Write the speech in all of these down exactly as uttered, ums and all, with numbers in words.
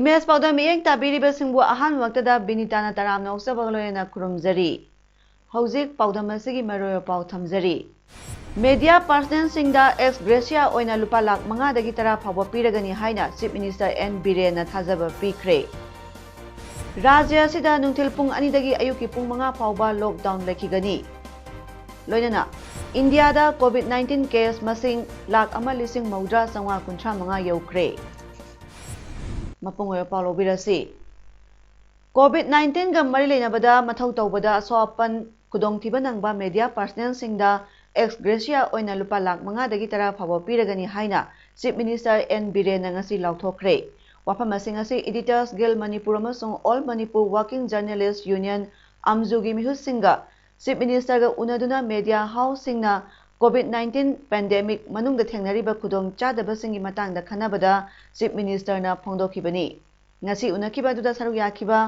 Image ꯄꯥꯎꯗꯝ ꯃꯤꯠꯌꯦꯡ ꯇꯥꯕꯤꯔꯤꯕꯁꯤꯡꯕꯨ ꯑꯍꯥꯟꯕꯃꯛꯇꯗ ꯕꯤꯅꯤꯇꯥꯅ ꯇꯔꯥꯝꯅ ꯑꯣꯛꯆꯕꯒ ꯂꯣꯏꯅꯅ ꯈꯨꯔꯨꯝꯖꯔꯤ꯫ ꯍꯧꯖꯤꯛ ꯄꯥꯎꯗꯝ ꯑꯁꯤꯒꯤ ꯃꯔꯨꯑꯣꯏꯕ ꯄꯥꯎ ꯊꯝꯖꯔꯤ꯫ ꯃꯦꯗꯤꯌꯥ ꯄꯥꯔꯁꯅꯦꯜꯁꯤꯡꯗ ꯑꯦꯛꯁ ꯒ꯭ꯔꯦꯁꯤꯌꯥ ꯑꯣꯏꯅ ꯂꯨꯄꯥ ꯂꯥꯈ ꯃꯉꯥꯗꯒꯤ ꯇꯔꯥ ꯐꯥꯎꯕ ꯄꯤꯔꯒꯅꯤ ꯍꯥꯏꯅ ꯆꯤꯐ ꯃꯤꯅꯤꯁꯇꯔ ꯑꯦꯟ ꯕꯤꯔꯦꯟꯅ ꯊꯥꯖꯕ ꯄꯤꯈ꯭ꯔꯦ꯫ ꯔꯥꯖ꯭ꯌ ꯑꯁꯤꯗ ꯅꯨꯡꯊꯤꯜ ꯄꯨꯡ ꯑꯅꯤꯗꯒꯤ ꯑꯌꯨꯛꯀꯤ ꯄꯨꯡ ꯃꯉꯥ ꯐꯥꯎꯕ ꯂꯣꯛꯗꯥꯎꯟ ꯂꯩꯈꯤꯒꯅꯤ꯫ ꯂꯣꯏꯅꯅ ꯏꯟꯗꯤꯌꯥꯗ ꯀꯣꯚꯤꯗ ꯅꯥꯏꯟꯇꯤꯟ ꯀꯦꯁ ꯃꯁꯤꯡ ꯂꯥꯈ ꯑꯃ ꯂꯤꯁꯤꯡ ꯃꯧꯗ꯭ꯔꯥ ꯆꯥꯝꯃꯉꯥ ꯀꯨꯟꯊ꯭ꯔꯥ ꯃꯉꯥ ꯌꯧꯈ꯭ꯔꯦ꯫ ꯃꯄꯨꯡ ꯑꯣꯏꯕ ꯄꯥꯎ ꯂꯧꯕꯤꯔꯁꯤ꯫ ꯀꯣꯚꯤꯗ ꯅꯥꯏꯟꯇꯤꯟꯒ ꯃꯔꯤ ꯂꯩꯅꯕꯗ ꯃꯊꯧ ꯇꯧꯕꯗ ꯑꯁꯣꯛ ꯑꯄꯟ ꯈꯨꯗꯣꯡꯊꯤꯕ ꯅꯪꯕ ꯃꯦꯗꯤꯌꯥ ꯄꯥꯔꯁꯅꯦꯜꯁꯤꯡꯗ ꯑꯦꯛꯁ ꯒ꯭ꯔꯦꯁꯤꯌꯥ ꯑꯣꯏꯅ ꯂꯨꯄꯥ ꯂꯥꯈ ꯃꯉꯥꯗꯒꯤ ꯇꯔꯥ ꯐꯥꯎꯕ ꯄꯤꯔꯒꯅꯤ ꯍꯥꯏꯅ ꯆꯤꯐ ꯃꯤꯅꯤꯁꯇꯔ ꯑꯦꯟ ꯕꯤꯔꯦꯟꯅ ꯉꯁꯤ ꯂꯥꯎꯊꯣꯛꯈ꯭ꯔꯦ꯫ ꯋꯥꯐꯝ ꯑꯁꯤꯡ ꯑꯁꯤ ꯏꯗꯤꯇꯔꯁ ꯒꯤꯜ ꯃꯅꯤꯄꯨꯔ ꯑꯃꯁꯨꯡ all Manipur working journalists union, ꯑꯝꯖꯨꯒꯤ ꯃꯤꯍꯨꯠꯁꯤꯡꯒ ꯆꯤꯐ ꯃꯤꯅꯤꯁꯇꯔꯒ ꯎꯅꯗꯨꯅ ꯃꯦꯗꯤꯌꯥ ꯍꯥꯎꯁꯁꯤꯡꯅ ꯀꯣꯚꯤꯗ ꯅꯥꯏꯟꯇꯤꯟ ꯄꯦꯟꯗꯦꯃꯤꯛ ꯃꯅꯨꯡꯗ ꯊꯦꯡꯅꯔꯤꯕ ꯈꯨꯗꯣꯡꯆꯥꯗꯕꯁꯤꯡꯒꯤ ꯃꯇꯥꯡꯗ ꯈꯟꯅꯕꯗ ꯆꯤꯐ ꯃꯤꯅꯤꯁꯇꯔꯅ ꯐꯣꯡꯗꯣꯛꯈꯤꯕꯅꯤ꯫ ꯉꯁꯤ ꯎꯅꯈꯤꯕ ꯑꯗꯨꯗ ꯁꯔꯨꯛ ꯌꯥꯈꯤꯕ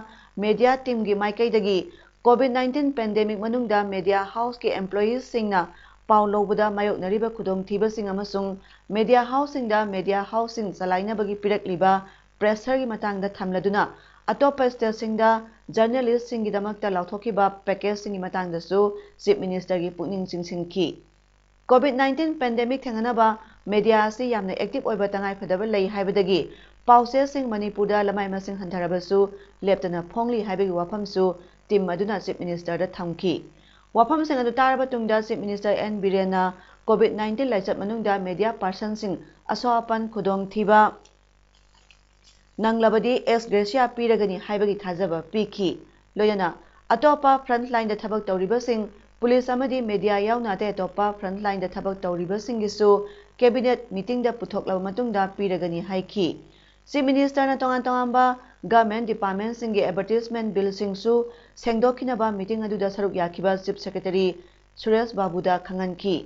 ꯃꯦꯗꯤꯌꯥ ꯇꯤꯝꯒꯤ ꯃꯥꯏꯀꯩꯗꯒꯤ ꯀꯣꯚꯤꯗ ꯅꯥꯏꯟꯇꯤꯟ ꯄꯦꯟꯗꯦꯃꯤꯛ ꯃꯅꯨꯡꯗ ꯃꯦꯗꯤꯌꯥ ꯍꯥꯎꯁꯀꯤ ꯑꯦꯝꯄ꯭ꯂꯣꯌꯤꯁꯁꯤꯡꯅ ꯄꯥꯎ ꯂꯧꯕꯗ ꯃꯥꯌꯣꯛꯅꯔꯤꯕ ꯈꯨꯗꯣꯡꯊꯤꯕꯁꯤꯡ ꯑꯃꯁꯨꯡ ꯃꯦꯗꯤꯌꯥ ꯍꯥꯎꯁꯁꯤꯡꯗ ꯃꯦꯗꯤꯌꯥ ꯍꯥꯎꯁꯁꯤꯡ ꯆꯂꯥꯏꯅꯕꯒꯤ ꯄꯤꯔꯛꯂꯤꯕ ꯄ꯭ꯔꯦꯁꯔꯒꯤ ꯃꯇꯥꯡꯗ ꯊꯝꯂꯗꯨꯅ ꯑꯇꯣꯞꯄ ꯁ꯭ꯇꯦꯠꯁꯤꯡꯗ ꯖꯔꯅꯦꯂꯤꯁꯁꯤꯡꯒꯤꯗꯃꯛꯇ ꯂꯥꯎꯊꯣꯛꯈꯤꯕ ꯄꯦꯀꯦꯖꯁꯤꯡꯒꯤ ꯃꯇꯥꯡꯗꯁꯨ ꯆꯤꯐ ꯃꯤꯅꯤꯁꯇꯔꯒꯤ ꯄꯨꯛꯅꯤꯡ ꯆꯤꯡꯁꯤꯟꯈꯤ꯫ ꯀꯣꯚꯤꯗ ꯅꯥꯏꯟꯇꯤꯟ ꯄꯦꯟꯗꯦꯃꯤꯛ ꯊꯦꯡꯅꯅꯕ ꯃꯦꯗꯤꯌꯥ ꯑꯁꯤ ꯌꯥꯝꯅ ꯑꯦꯛꯇꯤꯚ ꯑꯣꯏꯕ ꯇꯉꯥꯏꯐꯗꯕ ꯂꯩ ꯍꯥꯏꯕꯗꯒꯤ ꯄꯥꯎꯆꯦꯁꯤꯡ ꯃꯅꯤꯄꯨꯔꯗ ꯂꯃꯥꯏ ꯃꯁꯤꯡ ꯍꯟꯊꯔꯕꯁꯨ ꯂꯦꯞꯇꯅ ꯐꯣꯡꯂꯤ ꯍꯥꯏꯕꯒꯤ ꯋꯥꯐꯝꯁꯨ ꯇꯤꯝ ꯑꯗꯨꯅ ꯆꯤꯐ ꯃꯤꯅꯤꯁꯇꯔꯗ ꯊꯝꯈꯤ꯫ ꯋꯥꯐꯝꯁꯤꯡ ꯑꯗꯨ ꯇꯥꯔꯕ ꯇꯨꯡꯗ ꯆꯤꯐ ꯃꯤꯅꯤꯁꯇꯔ ꯑꯦꯟ ꯕꯤꯔꯦꯟꯅ ꯀꯣꯚꯤꯗ ꯅꯥꯏꯟꯇꯤꯟ ꯂꯥꯏꯆꯠ ꯃꯅꯨꯡꯗ ꯃꯦꯗꯤꯌꯥ ꯄꯥꯔꯁꯟꯁꯤꯡ ꯑꯁꯣꯛ ꯑꯄꯟ ꯈꯨꯗꯣꯡꯊꯤꯕ ꯅꯪꯂꯕꯗꯤ ꯑꯦꯛꯁ ꯒ꯭ꯔꯦꯁꯤꯌꯥ ꯄꯤꯔꯒꯅꯤ ꯍꯥꯏꯕꯒꯤ ꯊꯥꯖꯕ ꯄꯤꯈꯤ꯫ ꯂꯣꯏꯅꯅ ꯑꯇꯣꯞꯄ ꯐ꯭ꯔꯟꯠ ꯂꯥꯏꯟꯗ ꯊꯕꯛ ꯇꯧꯔꯤꯕꯁꯤꯡ, ꯄꯨꯂꯤꯁ ꯑꯃꯗꯤ ꯃꯦꯗꯤꯌꯥ ꯌꯥꯎꯅ ꯑꯇꯩ ꯑꯇꯣꯞꯄ ꯐ꯭ꯔꯟꯠ ꯂꯥꯏꯟꯗ ꯊꯕꯛ ꯇꯧꯔꯤꯕꯁꯤꯡꯒꯤꯁꯨ ꯀꯦꯕꯤꯅꯦꯠ ꯃꯤꯇꯤꯡꯗ ꯄꯨꯊꯣꯛꯂꯕ ꯃꯇꯨꯡꯗ ꯄꯤꯔꯒꯅꯤ ꯍꯥꯏꯈꯤ꯫ Chief Ministerꯅ ꯇꯣꯉꯥꯟ ꯇꯣꯉꯥꯟꯕ government departmentꯁꯤꯡꯒꯤ advertisement billꯁꯤꯡꯁꯨ ꯁꯦꯡꯗꯣꯛꯈꯤꯅꯕ meeting ꯑꯗꯨꯗ ꯁꯔꯨꯛ ꯌꯥꯈꯤꯕ Chief Secretary Suresh ꯕꯥꯕꯨꯗ ꯈꯪꯍꯟꯈꯤ꯫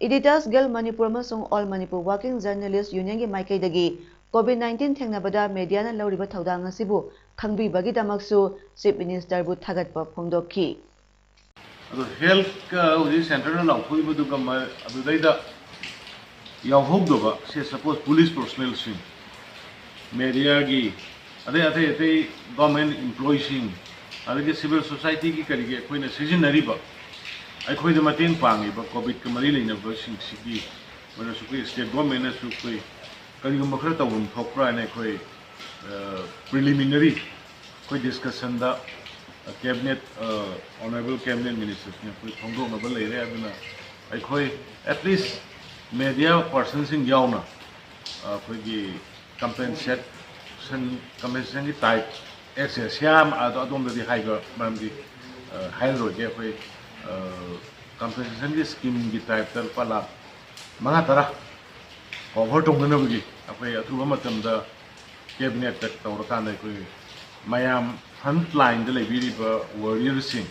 Editors Guild Manipur ꯑꯃꯁꯨꯡ All Manipur Working Journalist Unionꯒꯤ ꯃꯥꯏꯀꯩꯗꯒꯤ COVID nineteen ꯊꯦꯡꯅꯕꯗ mediaꯅ ꯂꯧꯔꯤꯕ ꯊꯧꯗꯥꯡ ꯑꯁꯤꯕꯨ ꯈꯪꯕꯤꯕꯒꯤꯗꯃꯛꯁꯨ Chief Ministerꯕꯨ ꯊꯥꯒꯠꯄ ꯐꯣꯡꯗꯣꯛꯈꯤ꯫ ꯑꯗꯣ healthꯀ ꯍꯧꯖꯤꯛ centreꯅ ꯂꯥꯎꯊꯣꯛꯏꯕꯗꯨꯒ ꯃ- ꯑꯗꯨꯗꯩꯗ ꯌꯥꯎꯍꯧꯗꯕ, say suppose police personnelꯁꯤꯡ, mediaꯒꯤ, ꯑꯗꯩ ꯑꯇꯩ ꯑꯇꯩ government employeeꯁꯤꯡ, ꯑꯗꯒꯤ civil societyꯒꯤ ꯀꯔꯤꯒꯤ ꯑꯩꯈꯣꯏꯅ ꯁꯤꯖꯤꯟꯅꯔꯤꯕ, ꯑꯩꯈꯣꯏꯗ ꯃꯇꯦꯡ ꯄꯥꯡꯉꯤꯕ COVIDꯀ ꯃꯔꯤ ꯂꯩꯅꯕꯁꯤꯡꯁꯤꯒꯤ ꯑꯣꯏꯅꯁꯨ ꯑꯩꯈꯣꯏ state governmentꯅꯁꯨ ꯑꯩꯈꯣꯏ ꯀꯔꯤꯒꯨꯝꯕ ꯈꯔ ꯇꯧꯐꯝ ꯊꯣꯛꯄ꯭ꯔꯥ ꯍꯥꯏꯅ ꯑꯩꯈꯣꯏ preliminary ꯑꯩꯈꯣꯏ discussionꯗ cabinet, honourable cabinet ministerꯁꯤꯡ ꯑꯩꯈꯣꯏ ꯐꯣꯡꯗꯣꯛꯅꯕ ꯂꯩꯔꯦ꯫ ꯑꯗꯨꯅ ꯑꯩꯈꯣꯏ at least media personꯁꯤꯡ ꯌꯥꯎꯅ ꯑꯩꯈꯣꯏꯒꯤ compensation, compensationꯒꯤ type, ꯑꯦꯛꯁꯦ ꯁꯤꯌꯥꯝ ꯑꯗꯣ ꯑꯗꯣꯝꯗꯗꯤ ꯍꯥꯏꯕ ꯃꯔꯝꯗꯤ ꯍꯥꯏꯔꯔꯣꯏꯒꯦ꯫ ꯑꯩꯈꯣꯏ compensationꯒꯤ schemeꯒꯤ typeꯇ ꯂꯨꯄꯥ ꯂꯥꯈ ꯃꯉꯥ ꯇꯔꯥ cover ꯇꯧꯅꯅꯕꯒꯤ ꯑꯩꯈꯣꯏ ꯑꯊꯨꯕ ꯃꯇꯝꯗ cabinetꯇ ꯇꯧꯔꯀꯥꯟꯗ ꯑꯩꯈꯣꯏ ꯃꯌꯥꯝ front lineꯗ ꯂꯩꯕꯤꯔꯤꯕ warriorꯁꯤꯡ,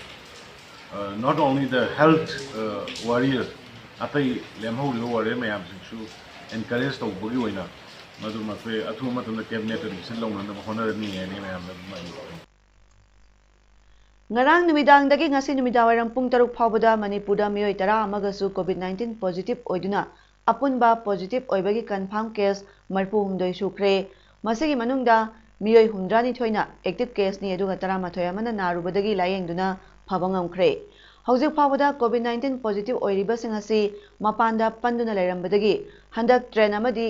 not only the health warrior, ꯑꯇꯩ ꯂꯦꯝꯍꯧꯔꯤꯕ warrior ꯃꯌꯥꯝꯁꯤꯡꯁꯨ encourage ꯇꯧꯕꯒꯤ ꯑꯣꯏꯅ ꯃꯗꯨꯃ ꯑꯩꯈꯣꯏ ꯑꯊꯨꯕ ꯃꯇꯝꯗ cabinetꯇ decision ꯂꯧꯅꯅꯕ ꯍꯣꯠꯅꯔꯅꯤ ꯍꯥꯏꯅ ꯃꯌꯥꯝꯗ ꯑꯗꯨꯃꯥꯏꯅ ꯉꯔꯥꯡ ꯅꯨꯃꯤꯗꯥꯡꯗꯒꯤ ꯉꯁꯤ ꯅꯨꯃꯤꯗꯥꯡꯋꯥꯏꯔꯝ ꯄꯨꯡ ꯇꯔꯨꯛ ꯐꯥꯎꯕꯗ ꯃꯅꯤꯄꯨꯔꯗ ꯃꯤꯑꯣꯏ ꯇꯔꯥ ꯑꯃꯒꯁꯨ COVID nineteen positive ꯑꯣꯏꯗꯨꯅ ꯑꯄꯨꯟꯕ positive ꯑꯣꯏꯕꯒꯤ confirm case ꯃꯔꯤꯐꯨ ꯍꯨꯝꯗꯣꯏ ꯁꯨꯈ꯭ꯔꯦ꯫ ꯃꯁꯤꯒꯤ ꯃꯅꯨꯡꯗ ꯃꯤꯑꯣꯏ ꯍꯨꯝꯗ꯭ꯔꯥ ꯅꯤꯊꯣꯏꯅ active caseꯅꯤ, ꯑꯗꯨꯒ ꯇꯔꯥꯃꯥꯊꯣꯏ ꯑꯃꯅ ꯅꯥꯔꯨꯕꯗꯒꯤ ꯂꯥꯌꯦꯡꯗꯨꯅ ꯐꯕ ꯉꯝꯈ꯭ꯔꯦ꯫ ꯍꯧꯖꯤꯛ ꯐꯥꯎꯕꯗ COVID nineteen positive ꯑꯣꯏꯔꯤꯕꯁꯤꯡ ꯑꯁꯤ ꯃꯄꯥꯟꯗ ꯄꯟꯗꯨꯅ ꯂꯩꯔꯝꯕꯗꯒꯤ ꯍꯟꯗꯛ train ꯑꯃꯗꯤ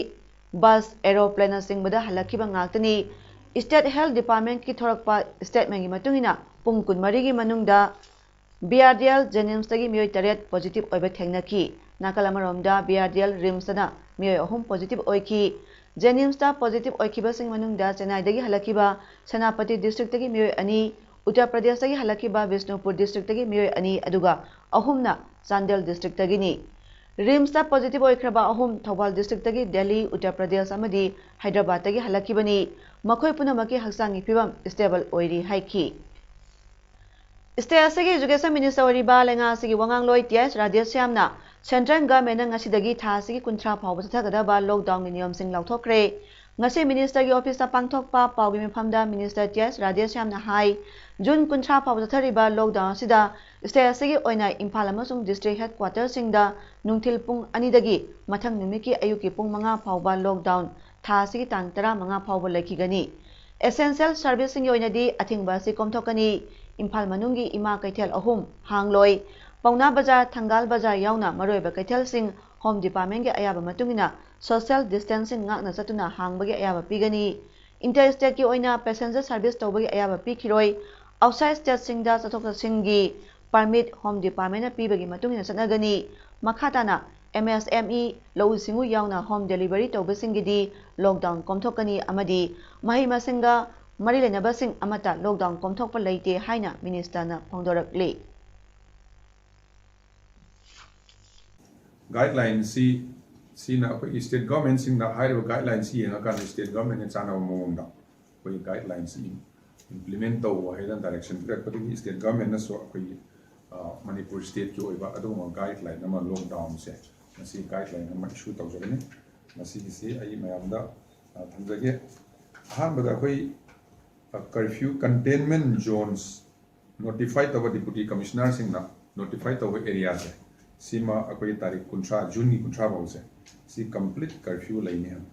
bus, aeroplaneꯅ ꯆꯤꯡꯕꯗ ꯍꯜꯂꯛꯈꯤꯕ ꯉꯥꯛꯇꯅꯤ꯫ State Health Departmentꯀꯤ ꯊꯣꯔꯛꯄ statementꯀꯤ ꯃꯇꯨꯡ ꯏꯟꯅ ꯄꯨꯡ ꯀꯨꯟꯃꯔꯤꯒꯤ ꯃꯅꯨꯡꯗ BRDL JNIMSꯇꯒꯤ ꯃꯤꯑꯣꯏ ꯇꯔꯦꯠ positive ꯑꯣꯏꯕ ꯊꯦꯡꯅꯈꯤ꯫ ꯅꯥꯀꯜ ꯑꯃꯔꯣꯝꯗ BRDL RIMSꯇꯅ ꯃꯤꯑꯣꯏ ꯑꯍꯨꯝ positive ꯑꯣꯏꯈꯤ꯫ JNIMSꯇ positive ꯑꯣꯏꯈꯤꯕꯁꯤꯡ ꯃꯅꯨꯡꯗ ꯆꯦꯟꯅꯥꯏꯗꯒꯤ ꯍꯜꯂꯛꯈꯤꯕ ꯁꯦꯅꯥꯄꯇꯤ districtꯇꯒꯤ ꯃꯤꯑꯣꯏ ꯑꯅꯤ, ꯎꯠꯇꯔ ꯄ꯭ꯔꯗꯦꯁꯇꯒꯤ ꯍꯜꯂꯛꯈꯤꯕ ꯕꯤꯁꯅꯨꯄꯨꯔ districtꯇꯒꯤ ꯃꯤꯑꯣꯏ ꯑꯅꯤ, ꯑꯗꯨꯒ ꯑꯍꯨꯝꯅ ꯆꯥꯟꯗꯦꯜ districtꯇꯒꯤꯅꯤ꯫ ꯔꯤꯝꯁꯇ ꯄꯣꯖꯤꯇꯤꯚ ꯑꯣꯏꯈ꯭ꯔꯕ ꯑꯍꯨꯝ ꯊꯧꯕꯥꯜ ꯗꯤꯁꯇ꯭ꯔꯤꯛꯇꯒꯤ ꯗꯦꯜꯂꯤ, ꯎꯠꯇꯔ ꯄ꯭ꯔꯗꯦꯁ ꯑꯃꯗꯤ ꯍꯥꯏꯗ꯭ꯔꯕꯥꯗꯇꯒꯤ ꯍꯜꯂꯛꯈꯤꯕꯅꯤ꯫ ꯃꯈꯣꯏ ꯄꯨꯝꯅꯃꯛꯀꯤ ꯍꯛꯆꯥꯡꯒꯤ ꯐꯤꯕꯝ ꯁ꯭ꯇꯦꯕꯜ ꯑꯣꯏꯔꯤ ꯍꯥꯏꯈꯤ꯫ ꯁ꯭ꯇꯦꯠ ꯑꯁꯤꯒꯤ ꯏꯖꯨꯀꯦꯁꯟ ꯃꯤꯅꯤꯁꯇꯔ ꯑꯣꯏꯔꯤꯕ ꯂꯩꯉꯥꯛ ꯑꯁꯤꯒꯤ ꯋꯥꯉꯥꯡꯂꯣꯏ ꯇꯤ ꯑꯦꯁ ꯔꯥꯙꯦꯁ꯭ꯌꯥꯝꯅ ꯁꯦꯟꯇ꯭ꯔꯦꯜ ꯒꯚꯔꯟꯃꯦꯟꯠꯅ ꯉꯁꯤꯗꯒꯤ ꯊꯥ ꯑꯁꯤꯒꯤ ꯀꯨꯟꯊ꯭ꯔꯥ ꯐꯥꯎꯕ ꯆꯠꯊꯒꯗꯕ ꯂꯣꯛꯗꯥꯎꯟꯒꯤ ꯅꯤꯌꯣꯝꯁꯤꯡ ꯂꯥꯎꯊꯣꯛꯈ꯭ꯔꯦ꯫ ꯉꯁꯤ ꯃꯤꯅꯤꯁꯇꯔꯒꯤ ꯑꯣꯐꯤꯁꯇ ꯄꯥꯡꯊꯣꯛꯄ ꯄꯥꯎꯒꯤ ꯃꯤꯐꯝꯗ ꯃꯤꯅꯤꯁꯇꯔ ꯇꯤ ꯑꯦꯁ ꯔꯥꯙꯦꯁ꯭ꯌꯥꯝꯅ ꯍꯥꯏ, ꯖꯨꯟ ꯀꯨꯟꯊ꯭ꯔꯥ ꯐꯥꯎꯕ ꯆꯠꯊꯔꯤꯕ ꯂꯣꯛꯗꯥꯎꯟ ꯑꯁꯤꯗ ꯁ꯭ꯇꯦꯠ ꯑꯁꯤꯒꯤ ꯑꯣꯏꯅ ꯏꯝꯐꯥꯜ ꯑꯃꯁꯨꯡ ꯗꯤꯁꯇ꯭ꯔꯤꯛ ꯍꯦꯗꯀ꯭ꯋꯥꯇꯔꯁꯤꯡꯗ ꯅꯨꯡꯊꯤꯜ ꯄꯨꯡ ꯑꯅꯤꯗꯒꯤ ꯃꯊꯪ ꯅꯨꯃꯤꯠꯀꯤ ꯑꯌꯨꯛꯀꯤ ꯄꯨꯡ ꯃꯉꯥ ꯐꯥꯎꯕ ꯂꯣꯛꯗꯥꯎꯟ ꯊꯥ ꯑꯁꯤꯒꯤ ꯇꯥꯡ ꯇꯔꯥꯃꯉꯥ ꯐꯥꯎꯕ ꯂꯩꯈꯤꯒꯅꯤ꯫ ꯑꯦꯁꯦꯟꯁꯤꯌꯦꯜ ꯁꯔꯚꯤꯁꯁꯤꯡꯒꯤ ꯑꯣꯏꯅꯗꯤ ꯑꯊꯤꯡꯕ ꯑꯁꯤ ꯀꯣꯝꯊꯣꯛꯀꯅꯤ꯫ ꯏꯝꯐꯥꯜ ꯃꯅꯨꯡꯒꯤ ꯏꯃꯥ ꯀꯩꯊꯦꯜ ꯑꯍꯨꯝ ꯍꯥꯡꯂꯣꯏ꯫ ꯄꯥꯎꯅꯥ ꯕꯖꯥꯔ, ꯊꯪꯒꯥꯜ ꯕꯖꯥꯔ ꯌꯥꯎꯅ ꯃꯔꯨꯑꯣꯏꯕ ꯀꯩꯊꯦꯜꯁꯤꯡ ꯍꯣꯝ ꯗꯤꯄꯥꯔꯠꯃꯦꯟꯠꯀꯤ ꯑꯌꯥꯕ ꯃꯇꯨꯡ ꯏꯟꯅ ꯁꯣꯁꯤꯌꯦꯜ ꯗꯤꯁꯇꯦꯟꯁꯤꯡ ꯉꯥꯛꯅ ꯆꯠꯇꯨꯅ ꯍꯥꯡꯕꯒꯤ ꯑꯌꯥꯕ ꯄꯤꯒꯅꯤ꯫ ꯏꯟꯇꯔ ꯁ꯭ꯇꯦꯠꯀꯤ ꯑꯣꯏꯅ ꯄꯦꯁꯦꯟꯖꯔ ꯁꯔꯚꯤꯁ ꯇꯧꯕꯒꯤ ꯑꯌꯥꯕ ꯄꯤꯈꯤꯔꯣꯏ꯫ ꯑꯥꯎꯠꯁꯥꯏꯗ ꯁ꯭ꯇꯦꯠꯁꯤꯡꯗ ꯆꯠꯊꯣꯛ ꯆꯠꯁꯤꯟꯒꯤ ꯄꯔꯃꯤꯠ ꯍꯣꯝ ꯗꯤꯄꯥꯔꯠꯃꯦꯟꯠꯅ ꯄꯤꯕꯒꯤ ꯃꯇꯨꯡ ꯏꯟꯅ ꯆꯠꯅꯒꯅꯤ꯫ ꯃꯈꯥ ꯇꯥꯅ ꯑꯦꯝ ꯑꯦꯁ ꯑꯦꯝ ꯏ, ꯂꯧꯎ ꯁꯤꯡꯎ ꯌꯥꯎꯅ ꯍꯣꯝ ꯗꯦꯂꯤꯚꯔꯤ ꯇꯧꯕꯁꯤꯡꯒꯤꯗꯤ ꯂꯣꯛꯗꯥꯎꯟ ꯀꯣꯝꯊꯣꯛꯀꯅꯤ ꯑꯃꯗꯤ ꯃꯍꯩ ꯃꯁꯤꯡꯒ ꯃꯔꯤ ꯂꯩꯅꯕꯁꯤꯡ ꯑꯃꯠꯇ ꯂꯣꯛꯗꯥꯎꯟ ꯀꯣꯝꯊꯣꯛꯄ ꯂꯩꯇꯦ ꯍꯥꯏꯅ ꯃꯤꯅꯤꯁꯇꯔꯅ ꯐꯣꯡꯗꯣꯔꯛꯂꯤ꯫ ꯒꯥꯏꯗꯂꯥꯏꯟꯁꯤ ꯁꯤꯅ ꯑꯩꯈꯣꯏꯒꯤ ꯁ꯭ꯇꯦꯠ ꯒꯚꯔꯟꯃꯦꯟꯠꯁꯤꯡꯅ ꯍꯥꯏꯔꯤꯕ ꯒꯥꯏꯗꯂꯥꯏꯟꯁꯤ ꯌꯦꯡꯉꯀꯥꯟꯗ ꯁ꯭ꯇꯦꯠ ꯒꯚꯔꯟꯃꯦꯟꯠꯅ ꯆꯥꯟꯅꯕ ꯃꯑꯣꯡꯗ ꯑꯩꯈꯣꯏꯒꯤ ꯒꯥꯏꯗꯂꯥꯏꯟꯁꯤ ꯏꯝꯄ꯭ꯂꯤꯃꯦꯟꯠ ꯇꯧꯕ ꯍꯥꯏꯗꯅ ꯗꯥꯏꯔꯦꯛꯁꯟ ꯄꯤꯔꯛꯄꯗꯒꯤ ꯁ꯭ꯇꯦꯠ ꯒꯚꯔꯟꯃꯦꯟꯠꯅꯁꯨ ꯑꯩꯈꯣꯏꯒꯤ ꯑ, ꯃꯅꯤꯄꯨꯔ ꯁ꯭ꯇꯦꯠꯀꯤ ꯑꯣꯏꯕ ꯑꯗꯨꯒꯨꯝꯕ ꯒꯥꯏꯗꯂꯥꯏꯟ ꯑꯃ ꯂꯣꯛꯗꯥꯎꯟꯁꯦ ꯉꯁꯤ ꯒꯥꯏꯗꯂꯥꯏꯟ ꯑꯃ ꯏꯁꯨ ꯇꯧꯖꯒꯅꯤ꯫ ꯃꯁꯤꯒꯤꯁꯤ ꯑꯩ ꯃꯌꯥꯝꯗ ꯑ, ꯊꯝꯖꯒꯦ꯫ ꯑꯍꯥꯟꯕꯗ ꯑꯩꯈꯣꯏ ꯀꯔꯐ꯭ꯌꯨ ꯀꯟꯇꯦꯟꯃꯦꯟꯠ ꯖꯣꯟꯁ ꯅꯣꯇꯤꯐꯥꯏ ꯇꯧꯕ ꯗꯤꯄꯨꯇꯤ ꯀꯃꯤꯁꯅꯔꯁꯤꯡꯅ ꯅꯣꯇꯤꯐꯥꯏ ꯇꯧꯕ ꯑꯦꯔꯤꯌꯥꯁꯦ ꯁꯤꯃ ꯑꯩꯈꯣꯏ ꯇꯥꯔꯤꯛ ꯀꯨꯟꯊ꯭ꯔꯥ, ꯖꯨꯟꯒꯤ ꯀꯨꯟꯊ꯭ꯔꯥ ꯐꯥꯎꯁꯦ ꯁꯤ ꯀꯝꯄ꯭ꯂꯤꯠ ꯀꯔꯐ꯭ꯌꯨ ꯂꯩꯅꯤ ꯍꯥꯏꯕ,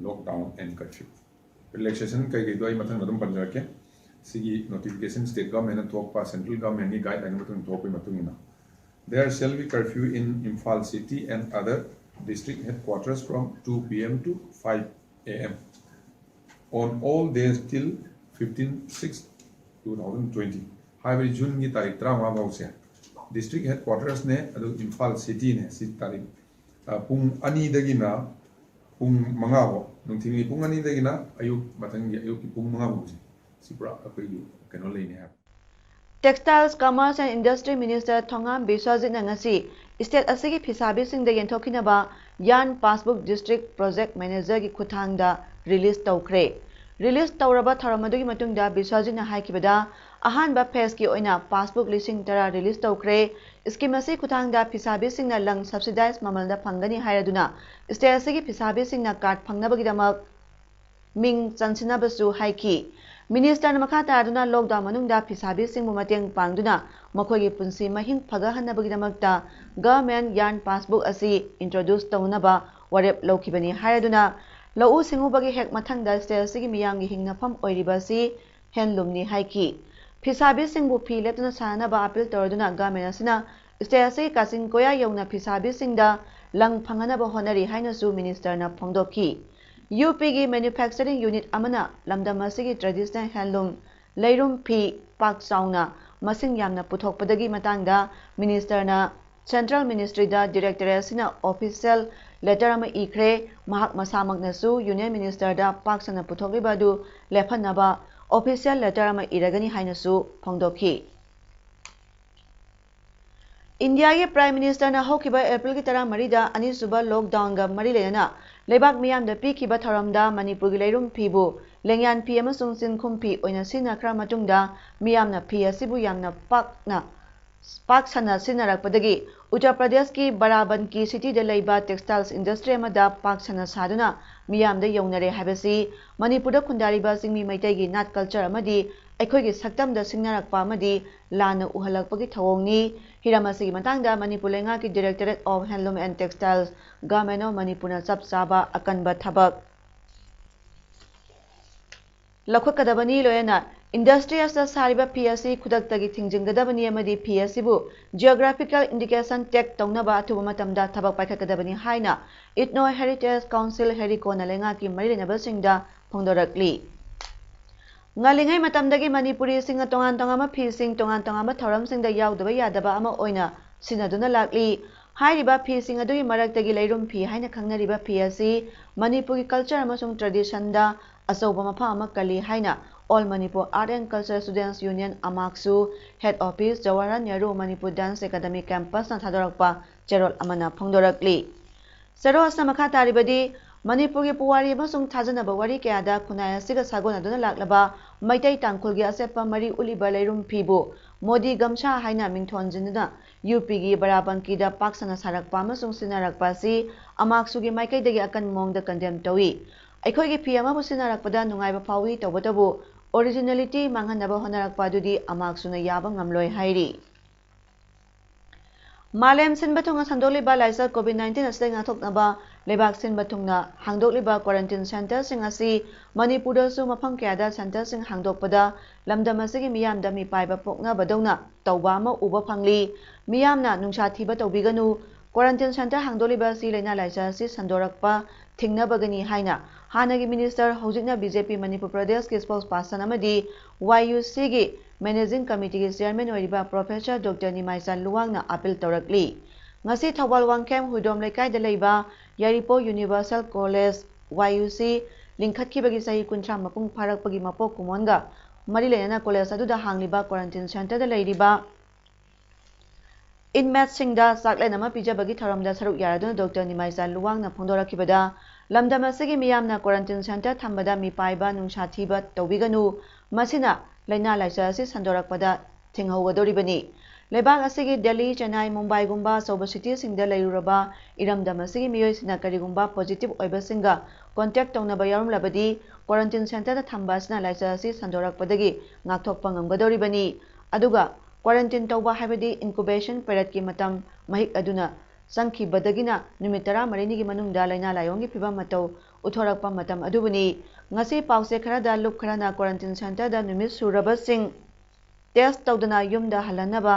ꯂꯣꯛꯗꯥꯎꯟ ꯑꯦꯟ ꯀꯔꯐ꯭ꯌꯨ꯫ ꯔꯤꯂꯦꯛꯁꯦꯁꯟ ꯀꯩꯀꯩꯗꯣ ꯑꯩ ꯃꯊꯪꯗ ꯑꯗꯨꯝ ꯄꯟꯖꯔꯛꯀꯦ꯫ ꯁꯤꯒꯤ ꯅꯣꯇꯤꯐꯤꯀꯦꯁꯟ ꯁ꯭ꯇꯦꯠ ꯒꯚꯔꯟꯃꯦꯟꯠꯅ ꯊꯣꯛꯄ, ꯁꯦꯟꯇ꯭ꯔꯦꯜ ꯒꯚꯔꯟꯃꯦꯟꯠꯀꯤ ꯒꯥꯏꯗꯂꯥꯏꯟꯒꯤ ꯃꯇꯨꯡ ꯊꯣꯛꯄꯒꯤ ꯃꯇꯨꯡ ꯏꯟꯅ, There shall be curfew in Imphal city and other district headquarters from two P M to five A M on all days till fifteen six two thousand twenty. ꯍꯥꯏꯕꯗꯤ ꯖꯨꯟꯒꯤ ꯇꯥꯔꯤꯛ ꯇꯔꯥꯃꯉꯥ ꯐꯥꯎꯁꯦ district ꯍꯦꯗꯀ꯭ꯋꯥꯇꯔꯁꯅꯦ, ꯑꯗꯨ ꯏꯝꯐꯥꯜ ꯁꯤꯇꯤꯅꯦ꯫ ꯁꯤ ꯇꯥꯔꯤꯛ, ꯑ, ꯄꯨꯡ ꯑꯅꯤꯗꯒꯤꯅ ꯄꯨꯡ ꯃꯉꯥ ꯐꯥꯎ, ꯅꯨꯡꯊꯤꯜꯒꯤ ꯄꯨꯡ ꯑꯅꯤꯗꯒꯤꯅ ꯑꯌꯨꯛ, ꯃꯊꯪꯒꯤ ꯑꯌꯨꯛꯀꯤ ꯄꯨꯡ ꯃꯉꯥ ꯐꯥꯎꯁꯦ ꯁꯤ ꯄꯨꯔꯥ ꯑꯩꯈꯣꯏꯒꯤ ꯀꯩꯅꯣ ꯂꯩꯅꯤ ꯍꯥꯏꯕ꯫ Textiles, Commerce and Industry Minister ꯊꯣꯉꯥꯝ ꯕꯤꯁ꯭ꯋꯥꯖꯤꯠꯅ ꯉꯁꯤ state ꯑꯁꯤꯒꯤ ꯐꯤꯁꯥꯕꯤꯁꯤꯡꯗ ꯌꯦꯟꯊꯣꯛꯈꯤꯅꯕ Yarn Passbook District Project Managerꯒꯤ ꯈꯨꯠꯊꯥꯡꯗ release ꯇꯧꯈ꯭ꯔꯦ꯫ Release ꯇꯧꯔꯕ ꯊꯧꯔꯝ ꯑꯗꯨꯒꯤ ꯃꯇꯨꯡꯗ ꯕꯤꯁ꯭ꯋꯖꯤꯠꯅ ꯍꯥꯏꯈꯤꯕꯗ, ꯑꯍꯥꯟꯕ phaseꯀꯤ ꯑꯣꯏꯅ passbook ꯂꯤꯁꯤꯡ ꯇꯔꯥ release ꯇꯧꯈ꯭ꯔꯦ꯫ Scheme ꯑꯁꯤ ꯈꯨꯠꯊꯥꯡꯗ ꯐꯤꯁꯥꯕꯤꯁꯤꯡꯅ ꯂꯪ subsidized ꯃꯃꯜꯗ ꯐꯪꯒꯅꯤ ꯍꯥꯏꯔꯗꯨꯅ state ꯑꯁꯤꯒꯤ ꯐꯤꯁꯥꯕꯤꯁꯤꯡꯅ card ꯐꯪꯅꯕꯒꯤꯗꯃꯛ ꯃꯤꯡ ꯆꯟꯁꯤꯟꯅꯕꯁꯨ ꯍꯥꯏꯈꯤ꯫ Ministerꯅ ꯃꯈꯥ ꯇꯥꯗꯨꯅ lockdown ꯃꯅꯨꯡꯗ ꯐꯤꯁꯥꯕꯤꯁꯤꯡꯕꯨ ꯃꯇꯦꯡ ꯄꯥꯡꯗꯨꯅ ꯃꯈꯣꯏꯒꯤ ꯄꯨꯟꯁꯤ ꯃꯍꯤꯡ ꯐꯒꯠꯍꯟꯅꯕꯒꯤꯗꯃꯛꯇ Government Yarn Passbook ꯑꯁꯤ introduce ꯇꯧꯅꯅꯕ ꯋꯥꯔꯦꯞ ꯂꯧꯈꯤꯕꯅꯤ ꯍꯥꯏꯔꯗꯨꯅ, ꯂꯧꯎ ꯁꯤꯡꯎꯕꯒꯤ ꯍꯦꯛ ꯃꯊꯪꯗ state ꯑꯁꯤꯒꯤ ꯃꯤꯌꯥꯝꯒꯤ ꯍꯤꯡꯅꯐꯝ ꯑꯣꯏꯔꯤꯕ ꯑꯁꯤ handloomꯅꯤ ꯍꯥꯏꯈꯤ꯫ ꯐꯤꯁꯥꯕꯤꯁꯤꯡꯕꯨ ꯐꯤ ꯂꯦꯞꯇꯅ ꯁꯥꯅꯅꯕ appeal ꯇꯧꯔꯗꯨꯅ government ꯑꯁꯤꯅ state ꯑꯁꯤꯒꯤ ꯀꯥꯆꯤꯟ ꯀꯣꯌꯥ ꯌꯧꯅ ꯐꯤꯁꯥꯕꯤꯁꯤꯡꯗ ꯂꯪ ꯐꯪꯍꯟꯅꯕ ꯍꯣꯠꯅꯔꯤ ꯍꯥꯏꯅꯁꯨ ministerꯅ ꯐꯣꯡꯗꯣꯛꯈꯤ꯫ UPꯒꯤ manufacturing unit ꯑꯃꯅ ꯂꯝꯗꯝ ꯑꯁꯤꯒꯤ traditional handloom ꯂꯩꯔꯨꯝ ꯐꯤ ꯄꯥꯛ ꯆꯥꯎꯅ ꯃꯁꯤꯡ ꯌꯥꯝꯅ ꯄꯨꯊꯣꯛꯄꯗꯒꯤ ꯃꯇꯥꯡꯗ ministerꯅ central ministryꯗ directorate ꯑꯁꯤꯅ official letter ꯑꯃ ꯏꯈ꯭ꯔꯦ꯫ ꯃꯍꯥꯛ ꯃꯁꯥꯃꯛꯅꯁꯨ union ministerꯗ ꯄꯥꯛ ꯁꯟꯅ ꯄꯨꯊꯣꯛꯂꯤꯕ ꯑꯗꯨ ꯂꯦꯞꯍꯟꯅꯕ official letter ꯑꯃ ꯏꯔꯒꯅꯤ ꯍꯥꯏꯅꯁꯨ ꯐꯣꯡꯗꯣꯛꯈꯤ꯫ ꯏꯟꯗꯤꯌꯥꯒꯤ Prime Ministerꯅ ꯍꯧꯈꯤꯕ Aprilꯒꯤ ꯇꯔꯥꯃꯔꯤꯗ ꯑꯅꯤꯁꯨꯕ lockdownꯒ ꯃꯔꯤ ꯂꯩꯅꯅ ꯂꯩꯕꯥꯛ ꯃꯤꯌꯥꯝꯗ ꯄꯤꯈꯤꯕ ꯊꯧꯔꯝꯗ ꯃꯅꯤꯄꯨꯔꯒꯤ ꯂꯩꯔꯨꯝ ꯐꯤꯕꯨ ꯂꯦꯡꯌꯥꯟ ꯐꯤ ꯑꯃꯁꯨꯡ ꯆꯤꯡꯈꯨꯝ ꯐꯤ ꯑꯣꯏꯅ ꯁꯤꯖꯤꯟꯅꯈ꯭ꯔ ꯃꯇꯨꯡꯗ ꯃꯤꯌꯥꯝꯅ ꯐꯤ ꯑꯁꯤꯕꯨ ꯌꯥꯝꯅ ꯄꯥꯛꯅ, ꯄꯥꯛ ꯁꯟꯅ ꯁꯤꯖꯤꯟꯅꯔꯛꯄꯗꯒꯤ ꯎꯠꯇꯔ ꯄ꯭ꯔꯗꯦꯁꯀꯤ ꯕꯥꯔꯥꯕꯟꯀꯤ cityꯗ ꯂꯩꯕ textiles industry ꯑꯃꯗ ꯄꯥꯛ ꯁꯟꯅ ꯁꯥꯗꯨꯅ ꯃꯤꯌꯥꯝꯗ ꯌꯧꯅꯔꯦ ꯍꯥꯏꯕꯁꯤ ꯃꯅꯤꯄꯨꯔꯗ ꯈꯨꯟꯗꯥꯔꯤꯕ ꯆꯤꯡꯃꯤ ꯃꯩꯇꯩꯒꯤ ꯅꯥꯠ culture ꯑꯃꯗꯤ ꯑꯩꯈꯣꯏꯒꯤ ꯁꯛꯇꯝꯗ ꯁꯤꯡꯅꯔꯛꯄ ꯑꯃꯗꯤ ꯂꯥꯟꯅ ꯎꯍꯜꯂꯛꯄꯒꯤ ꯊꯧꯑꯣꯡꯅꯤ꯫ ꯍꯤꯔꯝ ꯑꯁꯤꯒꯤ ꯃꯇꯥꯡꯗ ꯃꯅꯤꯄꯨꯔ ꯂꯩꯉꯥꯛꯀꯤ Directorate of Handloom and Textiles, Government of ꯃꯅꯤꯄꯨꯔꯅ ꯆꯞ ꯆꯥꯕ ꯑꯀꯟꯕ ꯊꯕꯛ ꯂꯧꯈꯠꯀꯗꯕꯅꯤ꯫ ꯂꯣꯏꯅꯅ industry ꯑꯁꯤꯗ ꯁꯥꯔꯤꯕ ꯐꯤ ꯑꯁꯤ ꯈꯨꯗꯛꯇꯒꯤ ꯊꯤꯡꯖꯤꯟꯒꯗꯕꯅꯤ ꯑꯃꯗꯤ ꯐꯤ ꯑꯁꯤꯕꯨ geographical indication tag ꯇꯧꯅꯕ ꯑꯊꯨꯕ ꯃꯇꯝꯗ ꯊꯕꯛ ꯄꯥꯏꯈꯠꯀꯗꯕꯅꯤ ꯍꯥꯏꯅ Ethno Heritage Council, ꯍꯦꯔꯤꯀꯣꯅ ꯂꯩꯉꯥꯛꯀꯤ ꯃꯔꯤ ꯂꯩꯅꯕꯁꯤꯡꯗ ꯐꯣꯡꯗꯣꯔꯛꯂꯤ꯫ ꯉꯜꯂꯤꯉꯩ ꯃꯇꯝꯗꯒꯤ ꯃꯅꯤꯄꯨꯔꯤꯁꯤꯡꯅ ꯇꯣꯉꯥꯟ ꯇꯣꯉꯥꯟꯕ ꯐꯤꯁꯤꯡ ꯇꯣꯉꯥꯟ ꯇꯣꯉꯥꯟꯕ ꯊꯧꯔꯝꯁꯤꯡꯗ ꯌꯥꯎꯗꯕ ꯌꯥꯗꯕ ꯑꯃ ꯑꯣꯏꯅ ꯁꯤꯖꯤꯟꯅꯗꯨꯅ ꯂꯥꯛꯂꯤ꯫ ꯍꯥꯏꯔꯤꯕ ꯐꯤꯁꯤꯡ ꯑꯗꯨꯒꯤ ꯃꯔꯛꯇꯒꯤ ꯂꯩꯔꯨꯝ ꯐꯤ ꯍꯥꯏꯅ ꯈꯪꯅꯔꯤꯕ ꯐꯤ ꯑꯁꯤ ꯃꯅꯤꯄꯨꯔꯒꯤ culture ꯑꯃꯁꯨꯡ traditionꯗ ꯑꯆꯧꯕ ꯃꯐꯝ ꯑꯃ ꯀꯜꯂꯤ ꯍꯥꯏꯅ All Manipur Art and Culture Students Union, AMACSU, Head Office, Jawaharlal Nehru Manipur Dance Academy Campusꯅ ꯊꯥꯗꯣꯔꯛꯄ ꯆꯦꯔꯣꯜ ꯑꯃꯅ ꯐꯣꯡꯗꯣꯔꯛꯂꯤ꯫ ꯆꯦꯔꯣꯜ ꯑꯁꯤꯅ ꯃꯈꯥ ꯇꯥꯔꯤꯕꯗꯤ, ꯃꯅꯤꯄꯨꯔꯒꯤ ꯄꯨꯋꯥꯔꯤ ꯑꯃꯁꯨꯡ ꯊꯥꯖꯅꯕ ꯋꯥꯔꯤ ꯀꯌꯥꯗ ꯈꯨꯟꯅꯥꯏ ꯑꯁꯤꯒ ꯁꯥꯒꯣꯟꯅꯗꯨꯅ ꯂꯥꯛꯂꯕ ꯃꯩꯇꯩ ꯇꯥꯡꯈꯨꯜꯒꯤ ꯑꯆꯦꯠꯄ ꯃꯔꯤ ꯎꯠꯂꯤꯕ ꯂꯩꯔꯨꯝ ꯐꯤꯕꯨ ꯃꯣꯗꯤ ꯒꯝꯁꯥ ꯍꯥꯏꯅ ꯃꯤꯡꯊꯣꯟꯖꯤꯟꯗꯨꯅ ꯌꯨ ꯄꯤꯒꯤ ꯕꯔꯥꯕꯪꯀꯤꯗ ꯄꯥꯛ ꯁꯟꯅ ꯁꯥꯔꯛꯄ ꯑꯃꯁꯨꯡ ꯁꯤꯖꯤꯟꯅꯔꯛꯄ ꯑꯁꯤ ꯑꯃꯥꯛꯁꯨꯒꯤ ꯃꯥꯏꯀꯩꯗꯒꯤ ꯑꯀꯟꯕ ꯃꯑꯣꯡꯗ ꯀꯟꯗꯦꯝ ꯇꯧꯏ꯫ ꯑꯩꯈꯣꯏꯒꯤ ꯐꯤ ꯑꯃꯕꯨ ꯁꯤꯖꯤꯟꯅꯔꯛꯄꯗ ꯅꯨꯡꯉꯥꯏꯕ ꯐꯥꯎꯏ, ꯇꯧꯕꯇꯕꯨ ꯑꯣꯔꯤꯖꯤꯅꯦꯂꯤꯇꯤ ꯃꯥꯡꯍꯟꯅꯕ ꯍꯣꯠꯅꯔꯛꯄ ꯑꯗꯨꯗꯤ ꯑꯃꯥꯛꯁꯨꯅ ꯌꯥꯕ ꯉꯝꯂꯣꯏ ꯍꯥꯏꯔꯤ꯫ ꯃꯥꯂꯦꯝ ꯁꯤꯟꯕ ꯊꯨꯡꯅ ꯁꯟꯗꯣꯛꯂꯤꯕ ꯂꯥꯏꯆꯠ ꯀꯣꯚꯤꯗ ꯅꯥꯏꯟꯇꯤꯟ ꯑꯁꯤꯗꯒꯤ ꯉꯥꯛꯊꯣꯛꯅꯕ ꯂꯩꯕꯥꯛ ꯁꯤꯟꯕ ꯊꯨꯡꯅ ꯍꯥꯡꯗꯣꯛꯂꯤꯕ ꯀ꯭ꯋꯥꯔꯦꯟꯇꯤꯟ ꯁꯦꯟꯇꯔꯁꯤꯡ ꯑꯁꯤ ꯃꯅꯤꯄꯨꯔꯗꯁꯨ ꯃꯐꯝ ꯀꯌꯥꯗ ꯁꯦꯟꯇꯔꯁꯤꯡ ꯍꯥꯡꯗꯣꯛꯄꯗ ꯂꯝꯗꯝ ꯑꯁꯤꯒꯤ ꯃꯤꯌꯥꯝꯗ ꯃꯤꯄꯥꯏꯕ ꯄꯣꯛꯅꯕꯗꯧꯅ ꯇꯧꯕ ꯑꯃ ꯎꯕ ꯐꯪꯂꯤ꯫ ꯃꯤꯌꯥꯝꯅ ꯅꯨꯡꯁꯥ ꯊꯤꯕ ꯇꯧꯕꯤꯒꯅꯨ꯫ ꯀ꯭ꯋꯥꯔꯦꯟꯇꯤꯟ ꯁꯦꯟꯇꯔ ꯍꯥꯡꯗꯣꯛꯂꯤꯕ ꯑꯁꯤ ꯂꯥꯏꯅꯥ ꯂꯥꯏꯆꯠ ꯑꯁꯤ ꯁꯟꯗꯣꯔꯛꯄ ꯊꯤꯡꯅꯕꯒꯤꯅꯤ ꯍꯥꯏꯅ ꯍꯥꯟꯅꯒꯤ ꯃꯤꯅꯤꯁꯇꯔ, ꯍꯧꯖꯤꯛꯅ ꯕꯤ ꯖꯦ ꯄꯤ ꯃꯅꯤꯄꯨꯔ ꯄ꯭ꯔꯗꯦꯁꯀꯤ ꯁ꯭ꯄꯣꯛꯁ ꯄꯥꯔꯁꯟ ꯑꯃꯗꯤ ꯋꯥꯏ ꯌꯨ ꯁꯤꯒꯤ ꯃꯦꯅꯦꯖꯤꯡ ꯀꯃꯤꯇꯤꯒꯤ ꯆꯤꯌꯔꯃꯦꯟ ꯑꯣꯏꯔꯤꯕ ꯄ꯭ꯔꯣꯐꯦꯁꯔ ꯗꯣꯛꯇꯔ ꯅꯤꯃꯥꯏꯆꯥꯟ ꯂꯨꯋꯥꯡꯅ ꯑꯥꯄꯤꯜ ꯇꯧꯔꯛꯂꯤ꯫ ꯉꯁꯤ ꯊꯧꯕꯥꯜ ꯋꯥꯡꯈꯦꯝ ꯍꯨꯏꯗ꯭ꯔꯣꯝ ꯂꯩꯀꯥꯏꯗ ꯂꯩꯕ ꯌꯥꯏꯔꯤꯄꯣꯛ ꯌꯨꯅꯤꯚꯔꯁꯦꯜ ꯀꯣꯂꯦꯖ, ꯋꯥꯏ ꯌꯨ ꯁꯤ, ꯂꯤꯡꯈꯠꯈꯤꯕꯒꯤ ꯆꯍꯤ ꯀꯨꯟꯊ꯭ꯔꯥ ꯃꯄꯨꯡ ꯐꯥꯔꯛꯄꯒꯤ ꯃꯄꯣꯛ ꯀꯨꯝꯑꯣꯟꯒ ꯃꯔꯤ ꯂꯩꯅꯅ ꯀꯣꯂꯦꯖ ꯑꯗꯨꯗ ꯍꯥꯡꯂꯤꯕ ꯀ꯭ꯋꯥꯔꯦꯟꯇꯤꯟ ꯁꯦꯟꯇꯔꯗ ꯂꯩꯔꯤꯕ ꯏꯟꯃꯦꯠꯁꯤꯡꯗ ꯆꯥꯛꯂꯦꯟ ꯑꯃ ꯄꯤꯖꯕꯒꯤ ꯊꯧꯔꯝꯗ ꯁꯔꯨꯛ ꯌꯥꯔꯗꯨꯅ ꯗꯣꯛꯇꯔ ꯅꯤꯃꯥꯏꯆꯥꯟ ꯂꯨꯋꯥꯡꯅ ꯐꯣꯡꯗꯣꯔꯛꯈꯤꯕꯗ, ꯂꯝꯗꯝ ꯑꯁꯤꯒꯤ ꯃꯤꯌꯥꯝꯅ ꯀ꯭ꯋꯥꯔꯦꯟꯇꯤꯟ ꯁꯦꯟꯇꯔ ꯊꯝꯕꯗ ꯃꯤꯄꯥꯏꯕ, ꯅꯨꯡꯁꯥ ꯊꯤꯕ ꯇꯧꯕꯤꯒꯅꯨ, ꯃꯁꯤꯅ ꯂꯥꯏꯅꯥ ꯂꯥꯏꯆꯠ ꯑꯁꯤ ꯁꯟꯗꯣꯔꯛꯄꯗ ꯊꯤꯡꯍꯧꯒꯗꯧꯔꯤꯕꯅꯤ꯫ ꯂꯩꯕꯥꯛ ꯑꯁꯤꯒꯤ ꯗꯦꯜꯂꯤ, ꯆꯦꯟꯅꯥꯏ, ꯃꯨꯝꯕꯥꯏꯒꯨꯝꯕ ꯑꯆꯧꯕ ꯁꯤꯇꯤꯁꯤꯡꯗ ꯂꯩꯔꯨꯔꯕ ꯏꯔꯝꯗꯝ ꯑꯁꯤꯒꯤ ꯃꯤꯑꯣꯏꯁꯤꯡꯅ ꯀꯔꯤꯒꯨꯝꯕ ꯄꯣꯖꯤꯇꯤꯚ ꯑꯣꯏꯕꯁꯤꯡꯒ ꯀꯣꯟꯇꯦꯛ ꯇꯧꯅꯕ ꯌꯥꯎꯔꯝꯂꯕꯗꯤ, ꯀ꯭ꯋꯥꯔꯦꯟꯇꯤꯟ ꯁꯦꯟꯇꯔꯗ ꯊꯝꯕ ꯑꯁꯤꯅ ꯂꯥꯏꯆꯠ ꯑꯁꯤ ꯁꯟꯗꯣꯔꯛꯄꯗꯒꯤ ꯉꯥꯛꯊꯣꯛꯄ ꯉꯝꯒꯗꯧꯔꯤꯕꯅꯤ꯫ ꯑꯗꯨꯒ ꯀ꯭ꯋꯥꯔꯦꯟꯇꯤꯟ ꯇꯧꯕ ꯍꯥꯏꯕꯗꯤ ꯏꯟꯀꯨꯕꯦꯁꯟ ꯄꯦꯔꯦꯗꯀꯤ ꯃꯇꯝ ꯃꯍꯤꯛ ꯑꯗꯨꯅ ꯆꯪꯈꯤꯕꯗꯒꯤꯅ ꯅꯨꯃꯤꯠ ꯇꯔꯥꯃꯔꯤꯅꯤꯒꯤ ꯃꯅꯨꯡꯗ ꯂꯥꯏꯅꯥ ꯂꯥꯏꯑꯣꯡꯒꯤ ꯐꯤꯕꯝ ꯃꯇꯧ ꯎꯠꯊꯣꯔꯛꯄ ꯃꯇꯝ ꯑꯗꯨꯕꯨꯅꯤ꯫ ꯉꯁꯤ ꯄꯥꯎꯆꯦ ꯈꯔꯗ ꯂꯨꯞ ꯈꯔꯅ ꯀ꯭ꯋꯥꯔꯦꯟꯇꯤꯟ ꯁꯦꯟꯇꯔꯗ ꯅꯨꯃꯤꯠ ꯁꯨꯔꯕꯁꯤꯡ ꯇꯦꯁ ꯇꯧꯗꯅ ꯌꯨꯝꯗ ꯍꯜꯍꯟꯅꯕ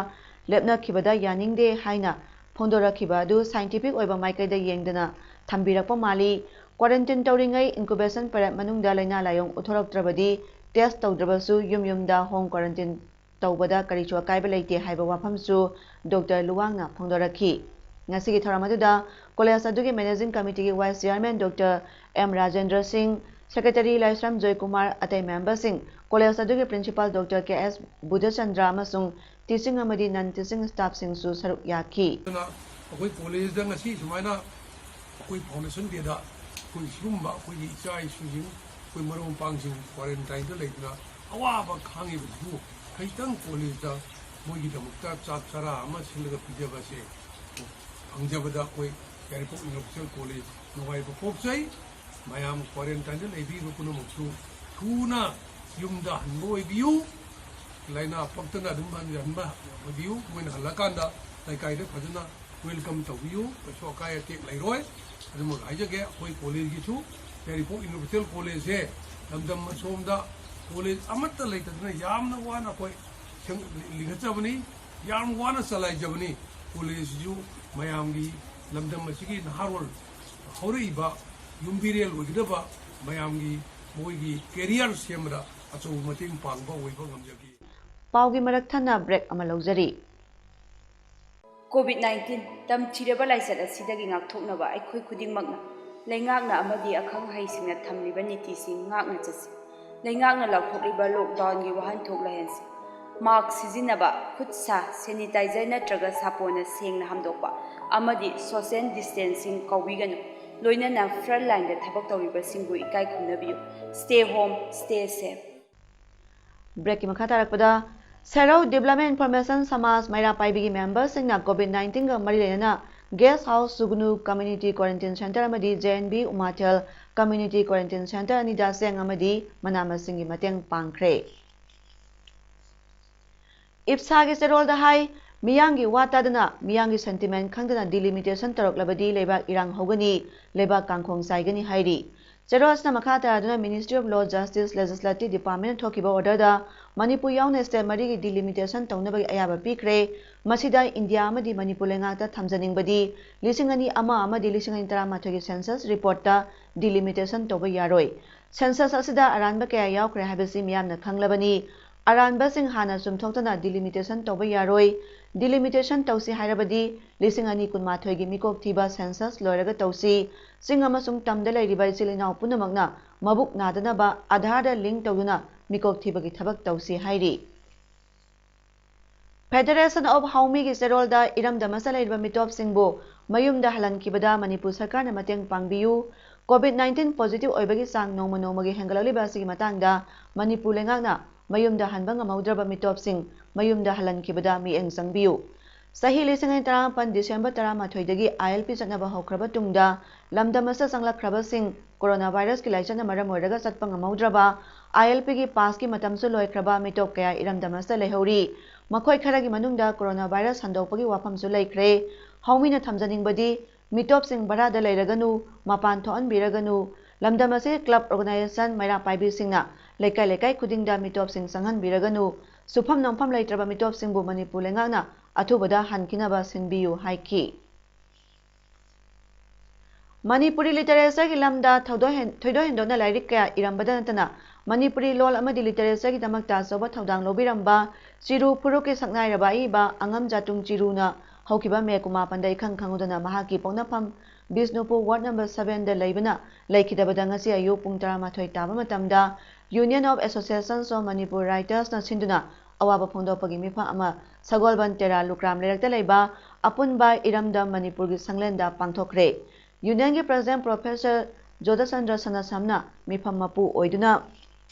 ꯂꯦꯞꯅꯈꯤꯕꯗ ꯌꯥꯅꯤꯡꯗꯦ ꯍꯥꯏꯅ ꯐꯣꯡꯗꯣꯔꯛꯈꯤꯕ ꯑꯗꯨ ꯁꯥꯏꯟꯇꯤꯐꯤꯛ ꯑꯣꯏꯕ ꯃꯥꯏꯀꯩꯗ ꯌꯦꯡꯗꯅ ꯊꯝꯕꯤꯔꯛꯄ ꯃꯥꯜꯂꯤ꯫ ꯀ꯭ꯋꯥꯔꯦꯟꯇꯤꯟ ꯇꯧꯔꯤꯉꯩ ꯏꯟꯀꯨꯕꯦꯁꯟ ꯄꯦꯔꯦꯗ ꯃꯅꯨꯡꯗ ꯂꯥꯏꯅꯥ ꯂꯥꯏꯑꯣꯡ ꯎꯠꯊꯣꯔꯛꯇ꯭ꯔꯕꯗꯤ ꯇꯦꯁ ꯇꯧꯗ꯭ꯔꯕꯁꯨ ꯌꯨꯝ ꯌꯨꯝꯗ ꯍꯣꯝ ꯀ꯭ꯋꯥꯔꯦꯟꯇꯤꯟ ꯇꯧꯕꯗ ꯀꯔꯤꯁꯨ ꯑꯀꯥꯏꯕ ꯂꯩꯇꯦ ꯍꯥꯏꯕ ꯋꯥꯐꯝꯁꯨ ꯗꯣꯛꯇꯔ ꯂꯨꯋꯥꯡꯅ ꯐꯣꯡꯗꯣꯔꯛꯈꯤ꯫ ꯉꯁꯤꯒꯤ ꯊꯧꯔꯝ ꯑꯗꯨꯗ ꯀꯣꯂꯦꯖ ꯑꯗꯨꯒꯤ ꯃꯦꯅꯦꯖꯤꯡ ꯀꯃꯤꯇꯤꯒꯤ vice chairman doctor M Rajendra Singh, secretary Laishram Joykumar, ꯑꯇꯩ ꯃꯦꯝꯕꯔꯁꯤꯡ ꯀꯣꯂꯦꯖ ꯑꯗꯨꯒꯤ principal doctor K S Budhachandra ꯑꯃꯁꯨꯡ ꯇꯤꯆꯤꯡ ꯑꯃꯗꯤ ꯅꯟ ꯇꯤꯆꯤꯡ ꯁ꯭ꯇꯥꯐꯁꯤꯡꯁꯨ ꯁꯔꯨꯛ ꯌꯥꯈꯤ꯫ ꯑꯗꯨꯅ ꯑꯩꯈꯣꯏ ꯀꯣꯂꯦꯖꯇ ꯉꯁꯤ ꯁꯨꯃꯥꯏꯅ ꯑꯩꯈꯣꯏ ꯐꯥꯎꯟꯗꯦꯁꯟ ꯗꯦꯗ ꯑꯩꯈꯣꯏ ꯁꯤꯒꯨꯝꯕ ꯑꯩꯈꯣꯏꯒꯤ ꯏꯆꯥ ꯏꯁꯨꯁꯤꯡ, ꯑꯩꯈꯣꯏ ꯃꯔꯨꯞ ꯃꯄꯥꯡꯁꯤꯡ ꯀ꯭ꯋꯥꯔꯦꯟꯇꯥꯏꯟꯗ ꯂꯩꯗꯨꯅ ꯑꯋꯥꯕ ꯈꯥꯡꯉꯤꯕꯁꯤꯕꯨ ꯈꯖꯤꯛꯇꯪ ꯀꯣꯂꯦꯖꯇ ꯃꯣꯏꯒꯤꯗꯃꯛꯇ ꯆꯥꯛ ꯆꯔꯥ ꯑꯃ ꯁꯤꯜꯂꯒ ꯄꯤꯖꯕꯁꯦ ꯐꯪꯖꯕꯗ ꯑꯩꯈꯣꯏ ꯌꯥꯏꯔꯤꯄꯣꯛ ꯏꯪꯂꯤꯁ ꯀꯣꯂꯦꯖ ꯅꯨꯡꯉꯥꯏꯕ ꯄꯣꯛꯆꯩ꯫ ꯃꯌꯥꯝ ꯀ꯭ꯋꯥꯔꯦꯟꯇꯥꯏꯟꯗ ꯂꯩꯕꯤꯔꯤꯕ ꯄꯨꯝꯅꯃꯛꯁꯨ ꯊꯨꯅ ꯌꯨꯝꯗ ꯍꯟꯕ ꯑꯣꯏꯕꯤꯌꯨ꯫ ꯂꯥꯏꯅꯥ ꯄꯛꯇꯅ ꯑꯗꯨꯝ ꯍꯟꯕ ꯑꯣꯏꯕꯤꯌꯨ꯫ ꯃꯣꯏꯅ ꯍꯜꯂꯀꯥꯟꯗ ꯂꯩꯀꯥꯏꯗ ꯐꯖꯅ ꯋꯦꯜꯀꯝ ꯇꯧꯕꯤꯌꯨ꯫ ꯀꯩꯁꯨ ꯑꯀꯥꯏ ꯑꯇꯦꯛ ꯂꯩꯔꯣꯏ꯫ ꯑꯗꯨꯃꯛ ꯍꯥꯏꯖꯒꯦ, ꯑꯩꯈꯣꯏ ꯀꯣꯂꯦꯖꯒꯤꯁꯨ, ꯌꯥꯏꯔꯤꯄꯣꯛ ꯏꯟꯗꯤꯌꯥ ꯀꯣꯂꯦꯖꯁꯦ ꯂꯝꯗꯝ ꯑꯁꯣꯝꯗ ꯀꯣꯂꯦꯖ ꯑꯃꯠꯇ ꯂꯩꯇꯗꯅ ꯌꯥꯝꯅ ꯋꯥꯅ ꯑꯩꯈꯣꯏ ꯁꯦꯝ-, ꯂꯤꯡꯈꯠꯆꯕꯅꯤ, ꯌꯥꯝ ꯋꯥꯅ ꯆꯂꯥꯏꯖꯕꯅꯤ꯫ ꯀꯣꯂꯦꯖꯁꯤꯁꯨ ꯃꯌꯥꯝꯒꯤ, ꯂꯝꯗꯝ ꯑꯁꯤꯒꯤ ꯅꯍꯥꯔꯣꯜ, ꯍꯧꯔꯛꯏꯕ ꯌꯨꯝꯕꯤꯔꯦꯜ ꯑꯣꯏꯒꯗꯕ ꯃꯌꯥꯝꯒꯤ, ꯃꯣꯏꯒꯤ ꯀꯦꯔꯤꯌꯔ ꯁꯦꯝꯕꯗ ꯑꯆꯧꯕ ꯃꯇꯦꯡ ꯄꯥꯡꯕ ꯑꯣꯏꯕ ꯉꯝꯖꯒꯦ꯫ ꯄꯥꯎꯒꯤ ꯃꯔꯛ ꯊꯠꯅ ꯕ꯭ꯔꯦꯛ ꯑꯃ ꯂꯧꯖꯔꯤ꯫ ꯀꯣꯚꯤꯗ ꯅꯥꯏꯟꯇꯤꯟ ꯇꯝꯊꯤꯔꯕ ꯂꯥꯏꯆꯠ ꯑꯁꯤꯗꯒꯤ ꯉꯥꯛꯊꯣꯛꯅꯕ ꯑꯩꯈꯣꯏ ꯈꯨꯗꯤꯡꯃꯛꯅ ꯂꯩꯉꯥꯛꯅ ꯑꯃꯗꯤ ꯑꯈꯪ ꯑꯍꯩꯁꯤꯡꯅ ꯊꯝꯂꯤꯕ ꯅꯤꯇꯤꯁꯤꯡ ꯉꯥꯛꯅ ꯆꯠꯁꯤ꯫ ꯂꯩꯉꯥꯛꯅ ꯂꯥꯎꯊꯣꯛꯂꯤꯕ ꯂꯣꯛꯗꯥꯎꯟꯒꯤ ꯋꯥꯍꯟꯊꯣꯛ ꯂꯩꯍꯟꯁꯤ꯫ ꯃꯥꯁ꯭ꯛ ꯁꯤꯖꯤꯟꯅꯕ, ꯈꯨꯠ ꯁꯥ ꯁꯦꯅꯤꯇꯥꯏꯖꯔ ꯅꯠꯇ꯭ꯔꯒ ꯁꯥꯄꯣꯟꯅ ꯁꯦꯡꯅ ꯍꯥꯝꯗꯣꯛꯄ ꯑꯃꯗꯤ ꯁꯣꯁꯤꯌꯦꯜ ꯗꯤꯁꯇꯦꯟꯁꯤꯡ ꯀꯥꯎꯕꯤꯒꯅꯨ꯫ ꯂꯣꯏꯅꯅ ꯐ꯭ꯔꯟꯠ ꯂꯥꯏꯟꯗ ꯊꯕꯛ ꯇꯧꯔꯤꯕꯁꯤꯡꯕꯨ ꯏꯀꯥꯏ ꯈꯨꯝꯅꯕꯤꯌꯨ꯫ Stay home, stay safe꯫ ꯕ꯭ꯔꯦꯛꯀꯤ ꯃꯈꯥ ꯇꯥꯔꯛꯄꯗ, ꯁꯦꯔꯧ ꯗꯤꯕ꯭ꯂꯞꯃꯦꯟ ꯏꯟꯐꯣꯔꯃꯦꯁꯟ ꯁꯃꯥꯖ ꯃꯩꯔꯥ ꯄꯥꯏꯕꯤꯒꯤ ꯃꯦꯝꯕꯔꯁꯤꯡꯅ ꯀꯣꯚꯤꯗ ꯅꯥꯏꯟꯇꯤꯟꯒ ꯃꯔꯤ ꯂꯩꯅꯅ ꯒꯦꯁ ꯍꯥꯎꯁ, ꯁꯨꯒꯨꯅꯨ ꯀꯝꯃ꯭ꯌꯨꯅꯤꯇꯤ ꯀ꯭ꯋꯥꯔꯦꯟꯇꯤꯟ ꯁꯦꯟꯇꯔ ꯑꯃꯗꯤ J N B Umathel community quarantine centre ꯑꯅꯤꯗ ꯆꯦꯡ ꯑꯃꯗꯤ ꯃꯅꯥ ꯃꯁꯤꯡꯒꯤ ꯃꯇꯦꯡ ꯄꯥꯡꯈ꯭ꯔꯦ꯫ ꯏꯞꯁꯥꯒꯤ ꯆꯦꯔꯣꯜꯗ ꯍꯥꯏ, ꯃꯤꯌꯥꯝꯒꯤ ꯋꯥ ꯇꯥꯗꯅ, ꯃꯤꯌꯥꯝꯒꯤ ꯁꯦꯟꯇꯤꯃꯦꯟ ꯈꯪꯗꯅ ꯗꯤꯂꯤꯃꯤꯇꯦꯁꯟ ꯇꯧꯔꯛꯂꯕꯗꯤ ꯂꯩꯕꯥꯛ ꯏꯔꯥꯡ ꯍꯧꯒꯅꯤ, ꯂꯩꯕꯥꯛ ꯀꯥꯡꯈꯣꯡ ꯆꯥꯏꯒꯅꯤ ꯍꯥꯏꯔꯤ꯫ ꯆꯦꯔꯣꯜꯁꯅ ꯃꯈꯥ ꯇꯥꯗꯨꯅ Ministry of Law, Justice, Legislative Department ꯊꯣꯛꯈꯤꯕ orderꯗ ꯃꯅꯤꯄꯨꯔ ꯌꯥꯎꯅ state ꯃꯔꯤꯒꯤ delimitation ꯇꯧꯅꯕꯒꯤ ꯑꯌꯥꯕ ꯄꯤꯈ꯭ꯔꯦ꯫ ꯃꯁꯤꯗ ꯏꯟꯗꯤꯌꯥ ꯑꯃꯗꯤ ꯃꯅꯤꯄꯨꯔ ꯂꯩꯉꯥꯛꯇ ꯊꯝꯖꯅꯤꯡꯕꯗꯤ ꯂꯤꯁꯤꯡ ꯑꯅꯤ ꯑꯃ ꯑꯃꯗꯤ ꯂꯤꯁꯤꯡ ꯑꯅꯤ ꯇꯔꯥꯃꯥꯊꯣꯏꯒꯤ census reportꯇ delimitation ꯇꯧꯕ ꯌꯥꯔꯣꯏ꯫ Census ꯑꯁꯤꯗ ꯑꯔꯥꯟꯕ ꯀꯌꯥ ꯌꯥꯎꯈ꯭ꯔꯦ ꯍꯥꯏꯕꯁꯤ ꯃꯤꯌꯥꯝꯅ ꯈꯪꯂꯕꯅꯤ꯫ ꯑꯔꯥꯟꯕꯁꯤꯡ ꯍꯥꯟꯅ ꯆꯨꯝꯊꯣꯛꯇꯅ delimitation ꯇꯧꯕ ꯌꯥꯔꯣꯏ꯫ Delimitation ꯇꯧꯁꯤ ꯍꯥꯏꯔꯕꯗꯤ ꯂꯤꯁꯤꯡ ꯑꯅꯤ ꯀꯨꯟꯃꯥꯊꯣꯏꯒꯤ ꯃꯤꯀꯣꯛ ꯊꯤꯕ census ꯂꯣꯏꯔꯒ ꯇꯧꯁꯤ꯫ ꯆꯤꯡ ꯑꯃꯁꯨꯡ ꯇꯝꯗ ꯂꯩꯔꯤꯕ ꯏꯆꯤꯜ ꯏꯅꯥꯎ ꯄꯨꯝꯅꯃꯛꯅ ꯃꯕꯨꯛ ꯅꯥꯗꯅꯕ ꯑꯥꯙꯥꯔꯗ link ꯇꯧꯗꯨꯅ ꯃꯤꯀꯣꯛ ꯊꯤꯕꯒꯤ ꯊꯕꯛ ꯇꯧꯁꯤ ꯍꯥꯏꯔꯤ꯫ Federation of ꯍꯥꯎꯃꯤꯒꯤ ꯆꯦꯔꯣꯜꯗ ꯏꯔꯝꯗꯝ ꯑꯁꯤꯗ ꯂꯩꯔꯤꯕ ꯃꯤꯇꯣꯞꯁꯤꯡꯕꯨ ꯃꯌꯨꯝꯗ ꯍꯜꯍꯟꯈꯤꯕꯗ ꯃꯅꯤꯄꯨꯔ ꯁꯔꯀꯥꯔꯅ ꯃꯇꯦꯡ ꯄꯥꯡꯕꯤꯌꯨ꯫ COVID nineteen positive ꯑꯣꯏꯕꯒꯤ ꯆꯥꯡ ꯅꯣꯡꯃ ꯅꯣꯡꯃꯒꯤ ꯍꯦꯟꯒꯠꯂꯛꯂꯤꯕ ꯑꯁꯤꯒꯤ ꯃꯇꯥꯡꯗ ꯃꯅꯤꯄꯨꯔ ꯂꯩꯉꯥꯛꯅ ꯃꯌꯨꯝꯗ ꯍꯟꯕ ꯉꯝꯍꯧꯗ꯭ꯔꯕ ꯃꯤꯇꯣꯞꯁꯤꯡ ꯃꯌꯨꯝꯗ ꯍꯜꯍꯟꯈꯤꯕꯗ ꯃꯤꯠꯌꯦꯡ ꯆꯪꯕꯤꯌꯨ꯫ ꯆꯍꯤ ꯂꯤꯁꯤꯡ ꯑꯅꯤ ꯇꯔꯥꯃꯥꯄꯟ December ꯇꯔꯥꯃꯥꯊꯣꯏꯗꯒꯤ ILP ꯆꯠꯅꯕ ꯍꯧꯈ꯭ꯔꯕ ꯇꯨꯡꯗ ꯂꯝꯗꯝ ꯑꯁꯤꯗ ꯆꯪꯂꯛꯈ꯭ꯔꯕꯁꯤꯡ ꯀꯣꯔꯣꯅꯥ ꯚꯥꯏꯔꯁꯀꯤ ꯂꯥꯏꯆꯠꯅ ꯃꯔꯝ ꯑꯣꯏꯔꯒ ꯆꯠꯄ ꯉꯝꯍꯧꯗ꯭ꯔꯕ ILPꯒꯤ ꯄꯥꯁꯀꯤ ꯃꯇꯝꯁꯨ ꯂꯣꯏꯈ꯭ꯔꯕ ꯃꯤꯇꯣꯞ ꯀꯌꯥ ꯏꯔꯝꯗꯝ ꯑꯁꯤꯗ ꯂꯩꯍꯧꯔꯤ꯫ ꯃꯈꯣꯏ ꯈꯔꯒꯤ ꯃꯅꯨꯡꯗ ꯀꯣꯔꯣꯅꯥ ꯚꯥꯏꯔꯁ ꯁꯟꯗꯣꯛꯄꯒꯤ ꯋꯥꯐꯝꯁꯨ ꯂꯩꯈ꯭ꯔꯦ꯫ ꯍꯥꯎꯃꯤꯅ ꯊꯝꯖꯅꯤꯡꯕꯗꯤ ꯃꯤꯇꯣꯞꯁꯤꯡ ꯚꯔꯥꯗ ꯂꯩꯔꯒꯅꯨ, ꯃꯄꯥꯟ ꯊꯣꯛꯍꯟꯕꯤꯔꯒꯅꯨ, ꯂꯝꯗꯝ ꯑꯁꯤꯒꯤ club organization ꯃꯩꯔꯥ ꯄꯥꯏꯕꯤꯁꯤꯡꯅ ꯂꯩꯀꯥꯏ ꯂꯩꯀꯥꯏ ꯈꯨꯗꯤꯡꯗ ꯃꯤꯇꯣꯞꯁꯤꯡ ꯆꯪꯍꯟꯕꯤꯔꯒꯅꯨ, ꯁꯨꯐꯝ ꯅꯣꯝꯐꯝ ꯂꯩꯇ꯭ꯔꯕ ꯃꯤꯇꯣꯞꯁꯤꯡꯕꯨ ꯃꯅꯤꯄꯨꯔ ꯂꯩꯉꯥꯛꯅ ꯑꯊꯨꯕꯗ ꯍꯟꯈꯤꯅꯕ ꯁꯤꯟꯕꯤꯌꯨ ꯍꯥꯏꯈꯤ꯫ ꯃꯅꯤꯄꯨꯔꯤ ꯂꯤꯇꯔꯦꯆꯔꯒꯤ ꯂꯝꯗ ꯊꯣꯏꯗꯣꯛ ꯍꯦꯟ-, ꯊꯣꯏꯗꯣꯛ ꯍꯦꯟꯗꯣꯛꯅ ꯂꯥꯏꯔꯤꯛ ꯀꯌꯥ ꯏꯔꯝꯕꯗ ꯅꯠꯇꯅ ꯃꯅꯤꯄꯨꯔꯤ ꯂꯣꯜ ꯑꯃꯗꯤ ꯂꯤꯇꯔꯦꯆꯔꯒꯤꯗꯃꯛꯇ ꯑꯆꯧꯕ ꯊꯧꯗꯥꯡ ꯂꯧꯕꯤꯔꯝꯕ ꯆꯤꯔꯨ ꯐꯨꯔꯨꯞꯀꯤ ꯁꯛꯅꯥꯏꯔꯕ ꯑꯏꯕ ꯑꯉꯝ ꯖꯥꯇꯨꯡ ꯆꯤꯔꯨꯅ ꯍꯧꯈꯤꯕ May ꯀꯨꯟꯃꯥꯄꯟꯗ ꯏꯈꯪ ꯈꯪꯍꯧꯗꯅ ꯃꯍꯥꯛꯀꯤ ꯄꯣꯛꯅꯐꯝ ꯕꯤꯁꯅꯨꯄꯨꯔ ward number sevenꯗ ꯂꯩꯕꯅ ꯂꯩꯈꯤꯗꯕꯗ ꯉꯁꯤ ꯑꯌꯨꯛ ꯄꯨꯡ ꯇꯔꯥꯃꯥꯊꯣꯏ ꯇꯥꯕ ꯃꯇꯝꯗ Union of Associations of Manipur Writersꯅ ꯁꯤꯟꯗꯨꯅ ꯑꯋꯥꯕ ꯐꯣꯡꯗꯣꯛꯄꯒꯤ ꯃꯤꯐꯝ ꯑꯃ ꯁꯒꯣꯜꯕꯟ ꯇꯦꯔꯥ ꯂꯨꯀ꯭ꯔꯥꯝ ꯂꯩꯔꯛꯇ ꯂꯩꯕ ꯑꯄꯨꯟꯕ ꯏꯔꯝꯗꯝ ꯃꯅꯤꯄꯨꯔꯒꯤ ꯁꯪꯂꯦꯟꯗ ꯄꯥꯡꯊꯣꯛꯈ꯭ꯔꯦ꯫ Unionꯒꯤ President Professor ꯖꯣꯙꯆꯟꯗ꯭ꯔ ꯁꯅꯥꯁꯝꯅ ꯃꯤꯐꯝ ꯃꯄꯨ ꯑꯣꯏꯗꯨꯅ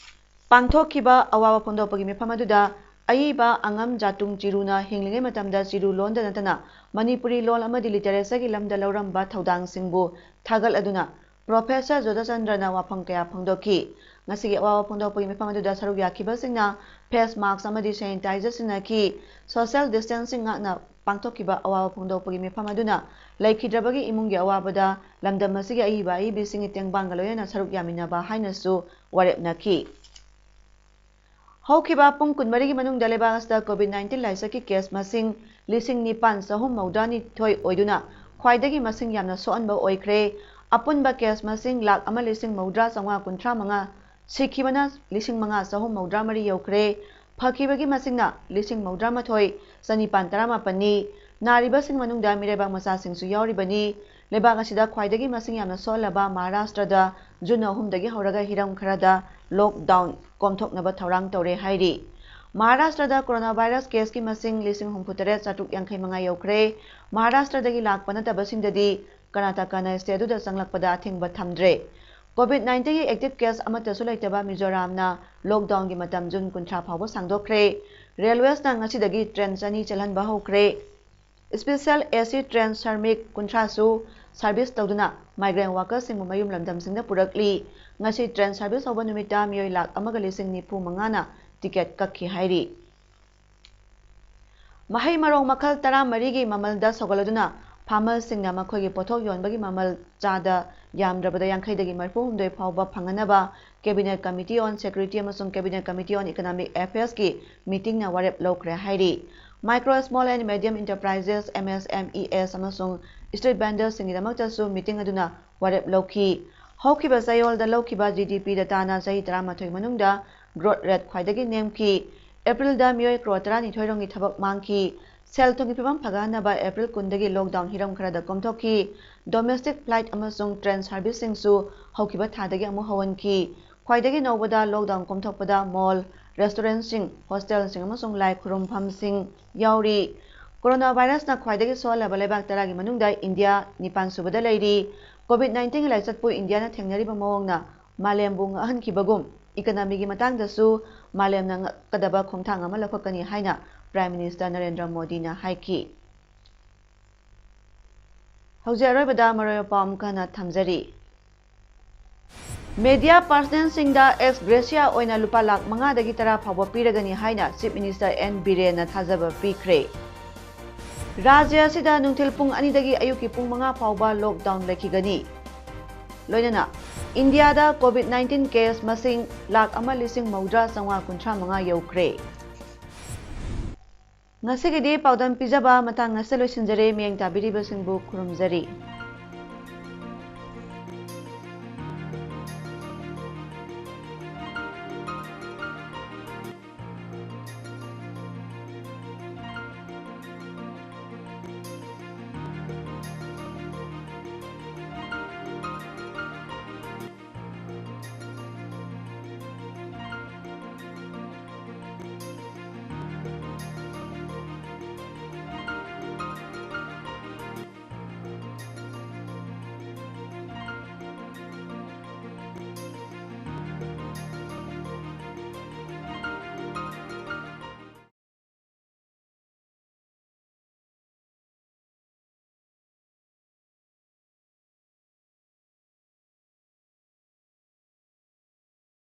ꯄꯥꯡꯊꯣꯛꯈꯤꯕ ꯑꯋꯥꯕ ꯐꯣꯡꯗꯣꯛꯄꯒꯤ ꯃꯤꯐꯝ ꯑꯗꯨꯗ ꯑꯏꯕ ꯑꯉꯝ ꯖꯥꯇꯨꯡ ꯆꯤꯔꯨꯅ ꯍꯤꯡꯂꯤꯉꯩ ꯃꯇꯝꯗ ꯆꯤꯔꯨ ꯂꯣꯟꯗ ꯅꯠꯇꯅ ꯃꯅꯤꯄꯨꯔꯤ ꯂꯣꯟ ꯑꯃꯗꯤ ꯂꯤꯇꯔꯦꯆꯔꯒꯤ ꯂꯝꯗ ꯂꯧꯔꯝꯕ ꯊꯧꯗꯥꯡꯁꯤꯡꯕꯨ ꯊꯥꯒꯠꯂꯗꯨꯅ Professor ꯖꯣꯙꯆꯟꯗ꯭ꯔꯅ ꯋꯥꯐꯝ ꯀꯌꯥ ꯐꯣꯡꯗꯣꯛꯈꯤ꯫ ꯉꯁꯤꯒꯤ ꯑꯋꯥꯕ ꯐꯣꯡꯗꯣꯛꯄꯒꯤ ꯃꯤꯐꯝ ꯑꯗꯨꯗ ꯁꯔꯨꯛ ꯌꯥꯈꯤꯕꯁꯤꯡꯅ face mask ꯑꯃꯗꯤ sanitizer ꯁꯤꯖꯤꯟꯅꯈꯤ꯫ Social distancing ꯉꯥꯛꯅ ꯄꯥꯡꯊꯣꯛꯈꯤꯕ ꯑꯋꯥꯕ ꯐꯣꯡꯗꯣꯛꯄꯒꯤ ꯃꯤꯐꯝ ꯑꯗꯨꯅ ꯂꯩꯈꯤꯗ꯭ꯔꯕꯒꯤ ꯏꯃꯨꯡꯒꯤ ꯑꯋꯥꯕꯗ ꯂꯝꯗꯝ ꯑꯁꯤꯒꯤ ꯑꯏꯕ ꯑꯏꯕꯤꯁꯤꯡꯒꯤ ꯇꯦꯡꯕꯥꯡꯒ ꯂꯣꯏꯅꯅ ꯁꯔꯨꯛ ꯌꯥꯃꯤꯟꯅꯕ ꯍꯥꯏꯅꯁꯨ ꯋꯥꯔꯦꯞꯅꯈꯤ꯫ ꯍꯧꯈꯤꯕ ꯄꯨꯡ ꯀꯨꯟꯃꯔꯤꯒꯤ ꯃꯅꯨꯡꯗ ꯂꯩꯕꯥꯛ ꯑꯁꯤꯗ COVID nineteen ꯂꯥꯏꯆꯠꯀꯤ case ꯃꯁꯤꯡ ꯂꯤꯁꯤꯡ ꯅꯤꯄꯥꯟ ꯆꯍꯨꯝ ꯃꯧꯗ꯭ꯔꯥꯅꯤꯊꯣꯏ ꯑꯣꯏꯗꯨꯅ ꯈ꯭ꯋꯥꯏꯗꯒꯤ ꯃꯁꯤꯡ ꯌꯥꯝꯅ ꯁꯣꯛꯍꯟꯕ ꯑꯣꯏꯈ꯭ꯔꯦ꯫ ꯑꯄꯨꯟꯕ case ꯃꯁꯤꯡ ꯂꯥꯈ ꯑꯃ ꯂꯤꯁꯤꯡ ꯃꯧꯗ꯭ꯔꯥ ꯆꯥꯝꯃꯉꯥ ꯀꯨꯟꯊ꯭ꯔꯥ ꯃꯉꯥ, ꯁꯤꯈꯤꯕꯅ ꯂꯤꯁꯤꯡ ꯃꯉꯥ ꯆꯍꯨꯝ ꯃꯧꯗ꯭ꯔꯥ ꯃꯔꯤ ꯌꯧꯈ꯭ꯔꯦ꯫ ꯐꯈꯤꯕꯒꯤ ꯃꯁꯤꯡꯅ ꯂꯤꯁꯤꯡ ꯃꯧꯗ꯭ꯔꯥ ꯃꯥꯊꯣꯏ ꯆꯅꯤꯄꯥꯟ ꯇꯔꯥꯃꯥꯄꯟꯅꯤ꯫ ꯅꯥꯔꯤꯕꯁꯤꯡ ꯃꯅꯨꯡꯗ ꯃꯤꯔꯩꯕꯥꯛ ꯃꯆꯥꯁꯤꯡꯁꯨ ꯌꯥꯎꯔꯤꯕꯅꯤ꯫ ꯂꯩꯕꯥꯛ ꯑꯁꯤꯗ ꯈ꯭ꯋꯥꯏꯗꯒꯤ ꯃꯁꯤꯡ ꯌꯥꯝꯅ ꯁꯣꯛꯍꯜꯂꯕ ꯃꯍꯥꯔꯥꯁꯇ꯭ꯔꯗ ꯖꯨꯟ ꯑꯍꯨꯝꯗꯒꯤ ꯍꯧꯔꯒ ꯍꯤꯔꯝ ꯈꯔꯗ ꯂꯣꯛꯗꯥꯎꯟ ꯀꯣꯝꯊꯣꯛꯅꯕ ꯊꯧꯔꯥꯡ ꯇꯧꯔꯦ ꯍꯥꯏꯔꯤ꯫ ꯃꯍꯥꯔꯥꯁꯇ꯭ꯔꯗ ꯀꯣꯔꯣꯅꯥ ꯚꯥꯏꯔꯁ ꯀꯦꯁꯀꯤ ꯃꯁꯤꯡ ꯂꯤꯁꯤꯡ ꯍꯨꯝꯐꯨꯇꯔꯦꯠ ꯆꯥꯇ꯭ꯔꯨꯛ ꯌꯥꯡꯈꯩ ꯃꯉꯥ ꯌꯧꯈ꯭ꯔꯦ꯫ ꯃꯍꯥꯔꯥꯁꯇ꯭ꯔꯗꯒꯤ ꯂꯥꯛꯄ ꯅꯠꯇꯕꯁꯤꯡꯗꯗꯤ ꯀꯔꯅꯥꯇꯀꯥꯅ ꯁ꯭ꯇꯦꯠ ꯑꯗꯨꯗ ꯆꯪꯂꯛꯄꯗ ꯑꯊꯤꯡꯕ ꯊꯝꯗ꯭ꯔꯦ꯫ ꯀꯣꯚꯤꯗ ꯅꯥꯏꯟꯇꯤꯟꯒꯤ ꯑꯦꯛꯇꯤꯚ ꯀꯦꯁ ꯑꯃꯠꯇꯁꯨ ꯂꯩꯇꯕ ꯃꯤꯖꯣꯔꯥꯝꯅ ꯂꯣꯛꯗꯥꯎꯟꯒꯤ ꯃꯇꯝ ꯖꯨꯟ ꯀꯨꯟꯊ꯭ꯔꯥ ꯐꯥꯎꯕ ꯁꯥꯡꯗꯣꯛꯈ꯭ꯔꯦ꯫ ꯔꯦꯜꯋꯦꯁꯅ ꯉꯁꯤꯗꯒꯤ ꯇ꯭ꯔꯦꯟ ꯆꯅꯤ ꯆꯦꯜꯍꯟꯕ ꯍꯧꯈ꯭ꯔꯦ꯫ ꯁ꯭ꯄꯦꯁꯦꯜ ꯑꯦ ꯁꯤ ꯇ꯭ꯔꯦꯟ ꯁ꯭ꯔꯃꯤꯛ ꯀꯨꯟꯊ꯭ꯔꯥꯁꯨ ꯁꯔꯚꯤꯁ ꯇꯧꯗꯨꯅ ꯃꯥꯏꯒ꯭ꯔꯦꯟ ꯋꯥꯀꯔꯁꯤꯡꯕꯨ ꯃꯌꯨꯝ ꯂꯝꯗꯝꯁꯤꯡꯗ ꯄꯨꯔꯛꯂꯤ꯫ ꯉꯁꯤ ꯇ꯭ꯔꯦꯟ ꯁꯔꯚꯤꯁ ꯍꯧꯕ ꯅꯨꯃꯤꯠꯇ ꯃꯤꯑꯣꯏ ꯂꯥꯈ ꯑꯃꯒ ꯂꯤꯁꯤꯡ ꯅꯤꯐꯨ ꯃꯉꯥꯅ ꯇꯤꯀꯦꯠ ꯀꯛꯈꯤ ꯍꯥꯏꯔꯤ꯫ ꯃꯍꯩ ꯃꯔꯣꯡ ꯃꯈꯜ ꯇꯔꯥꯃꯔꯤꯒꯤ ꯃꯃꯜꯗ ꯁꯧꯒꯠꯂꯗꯨꯅ ꯐꯥꯔꯃꯔꯁꯤꯡꯅ ꯃꯈꯣꯏꯒꯤ ꯄꯣꯠꯊꯣꯛ ꯌꯣꯟꯕꯒꯤ ꯃꯃꯜ ꯆꯥꯗ ꯌꯥꯝꯗ꯭ꯔꯕꯗ ꯌꯥꯡꯈꯩꯗꯒꯤ ꯃꯔꯤꯐꯨ ꯍꯨꯝꯗꯣꯏ ꯐꯥꯎꯕ ꯐꯪꯍꯟꯅꯕ Cabinet Committee on Security ꯑꯃꯁꯨꯡ Cabinet Committee on Economic Affairs ꯀꯤ ꯃꯤꯇꯤꯡꯅ ꯋꯥꯔꯦꯞ ꯂꯧꯈ꯭ꯔꯦ ꯍꯥꯏꯔꯤ꯫ Micro, Small and Medium Enterprises, M S M Es, ꯑꯃꯁꯨꯡ street vendorꯁꯤꯡꯒꯤꯗꯃꯛꯇꯁꯨ ꯃꯤꯇꯤꯡ ꯑꯗꯨꯅ ꯋꯥꯔꯦꯞ ꯂꯧꯈꯤ꯫ ꯍꯧꯈꯤꯕ ꯆꯌꯣꯜꯗ ꯂꯧꯈꯤꯕ G D P dataꯅ ꯆꯍꯤ ꯇꯔꯥꯃꯥꯊꯣꯏ ꯃꯅꯨꯡꯗ growth rate ꯈ꯭ꯋꯥꯏꯗꯒꯤ ꯅꯦꯝꯈꯤ꯫ ꯑꯦꯄ꯭ꯔꯤꯜꯗ ꯃꯤꯑꯣꯏ ꯀ꯭ꯔꯣꯔ ꯇꯔꯥꯅꯤꯊꯣꯏ ꯔꯣꯝꯒꯤ ꯊꯕꯛ ꯃꯥꯡꯈꯤ꯫ ꯁꯦꯜ ꯊꯨꯝꯒꯤ ꯐꯤꯕꯝ ꯐꯒꯠꯍꯟꯅꯕ ꯑꯦꯄ꯭ꯔꯤꯜ ꯀꯨꯟꯗꯒꯤ ꯂꯣꯛꯗꯥꯎꯟ ꯍꯤꯔꯝ ꯈꯔꯗ ꯀꯣꯝꯊꯣꯛꯈꯤ꯫ Domestic flight ꯑꯃꯁꯨꯡ ꯇ꯭ꯔꯦꯟ ꯁꯔꯚꯤꯁꯁꯤꯡꯁꯨ ꯍꯧꯈꯤꯕ ꯊꯥꯗꯒꯤ ꯑꯃꯨꯛ ꯍꯧꯍꯟꯈꯤ꯫ ꯈ꯭ꯋꯥꯏꯗꯒꯤ ꯅꯧꯕꯗ ꯂꯣꯛꯗꯥꯎꯟ ꯀꯣꯝꯊꯣꯛꯄꯗ ꯃꯣꯜ, ꯔꯦꯁꯇꯨꯔꯦꯟꯠꯁꯤꯡ, ꯍꯣꯁꯇꯦꯜꯁꯤꯡ ꯑꯃꯁꯨꯡ ꯂꯥꯏ ꯈꯨꯔꯨꯝꯐꯝꯁꯤꯡ ꯌꯥꯎꯔꯤ꯫ ꯀꯣꯔꯣꯅꯥ ꯚꯥꯏꯔꯁꯅ ꯈ꯭ꯋꯥꯏꯗꯒꯤ ꯁꯣꯛꯍꯜꯂꯕ ꯂꯩꯕꯥꯛ ꯇꯔꯥꯒꯤ ꯃꯅꯨꯡꯗ ꯏꯟꯗꯤꯌꯥ ꯅꯤꯄꯥꯟ ꯁꯨꯕꯗ ꯂꯩꯔꯤ꯫ ꯀꯣꯚꯤꯗ ꯅꯥꯏꯟꯇꯤꯟꯒꯤ ꯂꯥꯏꯆꯠꯄꯨ ꯏꯟꯗꯤꯌꯥꯅ ꯊꯦꯡꯅꯔꯤꯕ ꯃꯑꯣꯡꯅ ꯃꯥꯂꯦꯝꯕꯨ ꯉꯛꯍꯟꯈꯤꯕꯒꯨꯝ ꯏꯀꯣꯅꯣꯃꯤꯒꯤ ꯃꯇꯥꯡꯗꯁꯨ ꯃꯥꯂꯦꯝꯅ ꯉꯛꯀꯗꯕ ꯈꯣꯡꯊꯥꯡ ꯑꯃ ꯂꯧꯈꯠꯀꯅꯤ ꯍꯥꯏꯅ ꯄ꯭ꯔꯥꯏꯝ ꯃꯤꯅꯤꯁꯇꯔ ꯅꯔꯦꯟꯗ꯭ꯔ ꯃꯣꯗꯤꯅ ꯍꯥꯏꯈꯤ꯫ ꯍꯧꯖꯤꯛ ꯑꯔꯣꯏꯕꯗ ꯃꯔꯨꯑꯣꯏꯕ ꯄꯥꯎ ꯑꯃꯨꯛ ꯍꯟꯅ ꯊꯝꯖꯔꯤ꯫ ꯃꯦꯗꯤꯌꯥ ꯄꯥꯔꯁꯅꯦꯜꯁꯤꯡꯗ ꯑꯦꯛꯁ ꯒ꯭ꯔꯦꯁꯤꯌꯥ ꯑꯣꯏꯅ ꯂꯨꯄꯥ ꯂꯥꯈ ꯃꯉꯥꯗꯒꯤ ꯇꯔꯥ ꯐꯥꯎꯕ ꯄꯤꯔꯒꯅꯤ ꯍꯥꯏꯅ ꯆꯤꯐ ꯃꯤꯅꯤꯁꯇꯔ ꯑꯦꯟ ꯕꯤꯔꯦꯟꯅ ꯊꯥꯖꯕ ꯄꯤꯈ꯭ꯔꯦ꯫ ꯔꯥꯖ꯭ꯌ ꯑꯁꯤꯗ ꯅꯨꯡꯊꯤꯜ ꯄꯨꯡ ꯑꯅꯤꯗꯒꯤ ꯑꯌꯨꯛꯀꯤ ꯄꯨꯡ ꯃꯉꯥ ꯐꯥꯎꯕ ꯂꯣꯛꯗꯥꯎꯟ ꯂꯩꯈꯤꯒꯅꯤ꯫ ꯂꯣꯏꯅꯅ ꯏꯟꯗꯤꯌꯥꯗ ꯀꯣꯚꯤꯗ ꯅꯥꯏꯟꯇꯤꯟ ꯀꯦꯁ ꯃꯁꯤꯡ ꯂꯥꯈ ꯑꯃ ꯂꯤꯁꯤꯡ ꯃꯧꯗ꯭ꯔꯥ ꯆꯥꯝꯃꯉꯥ ꯀꯨꯟꯊ꯭ꯔꯥ ꯃꯉꯥ ꯌꯧꯈ꯭ꯔꯦ꯫ ꯉꯁꯤꯒꯤꯗꯤ ꯄꯥꯎꯗꯝ ꯄꯤꯖꯕ ꯃꯇꯥꯡ ꯑꯁꯤꯗ ꯂꯣꯏꯁꯤꯟꯖꯔꯦ꯫ ꯃꯤꯠꯌꯦꯡ ꯇꯥꯕꯤꯔꯤꯕꯁꯤꯡꯕꯨ ꯈꯨꯔꯨꯝꯖꯔꯤ꯫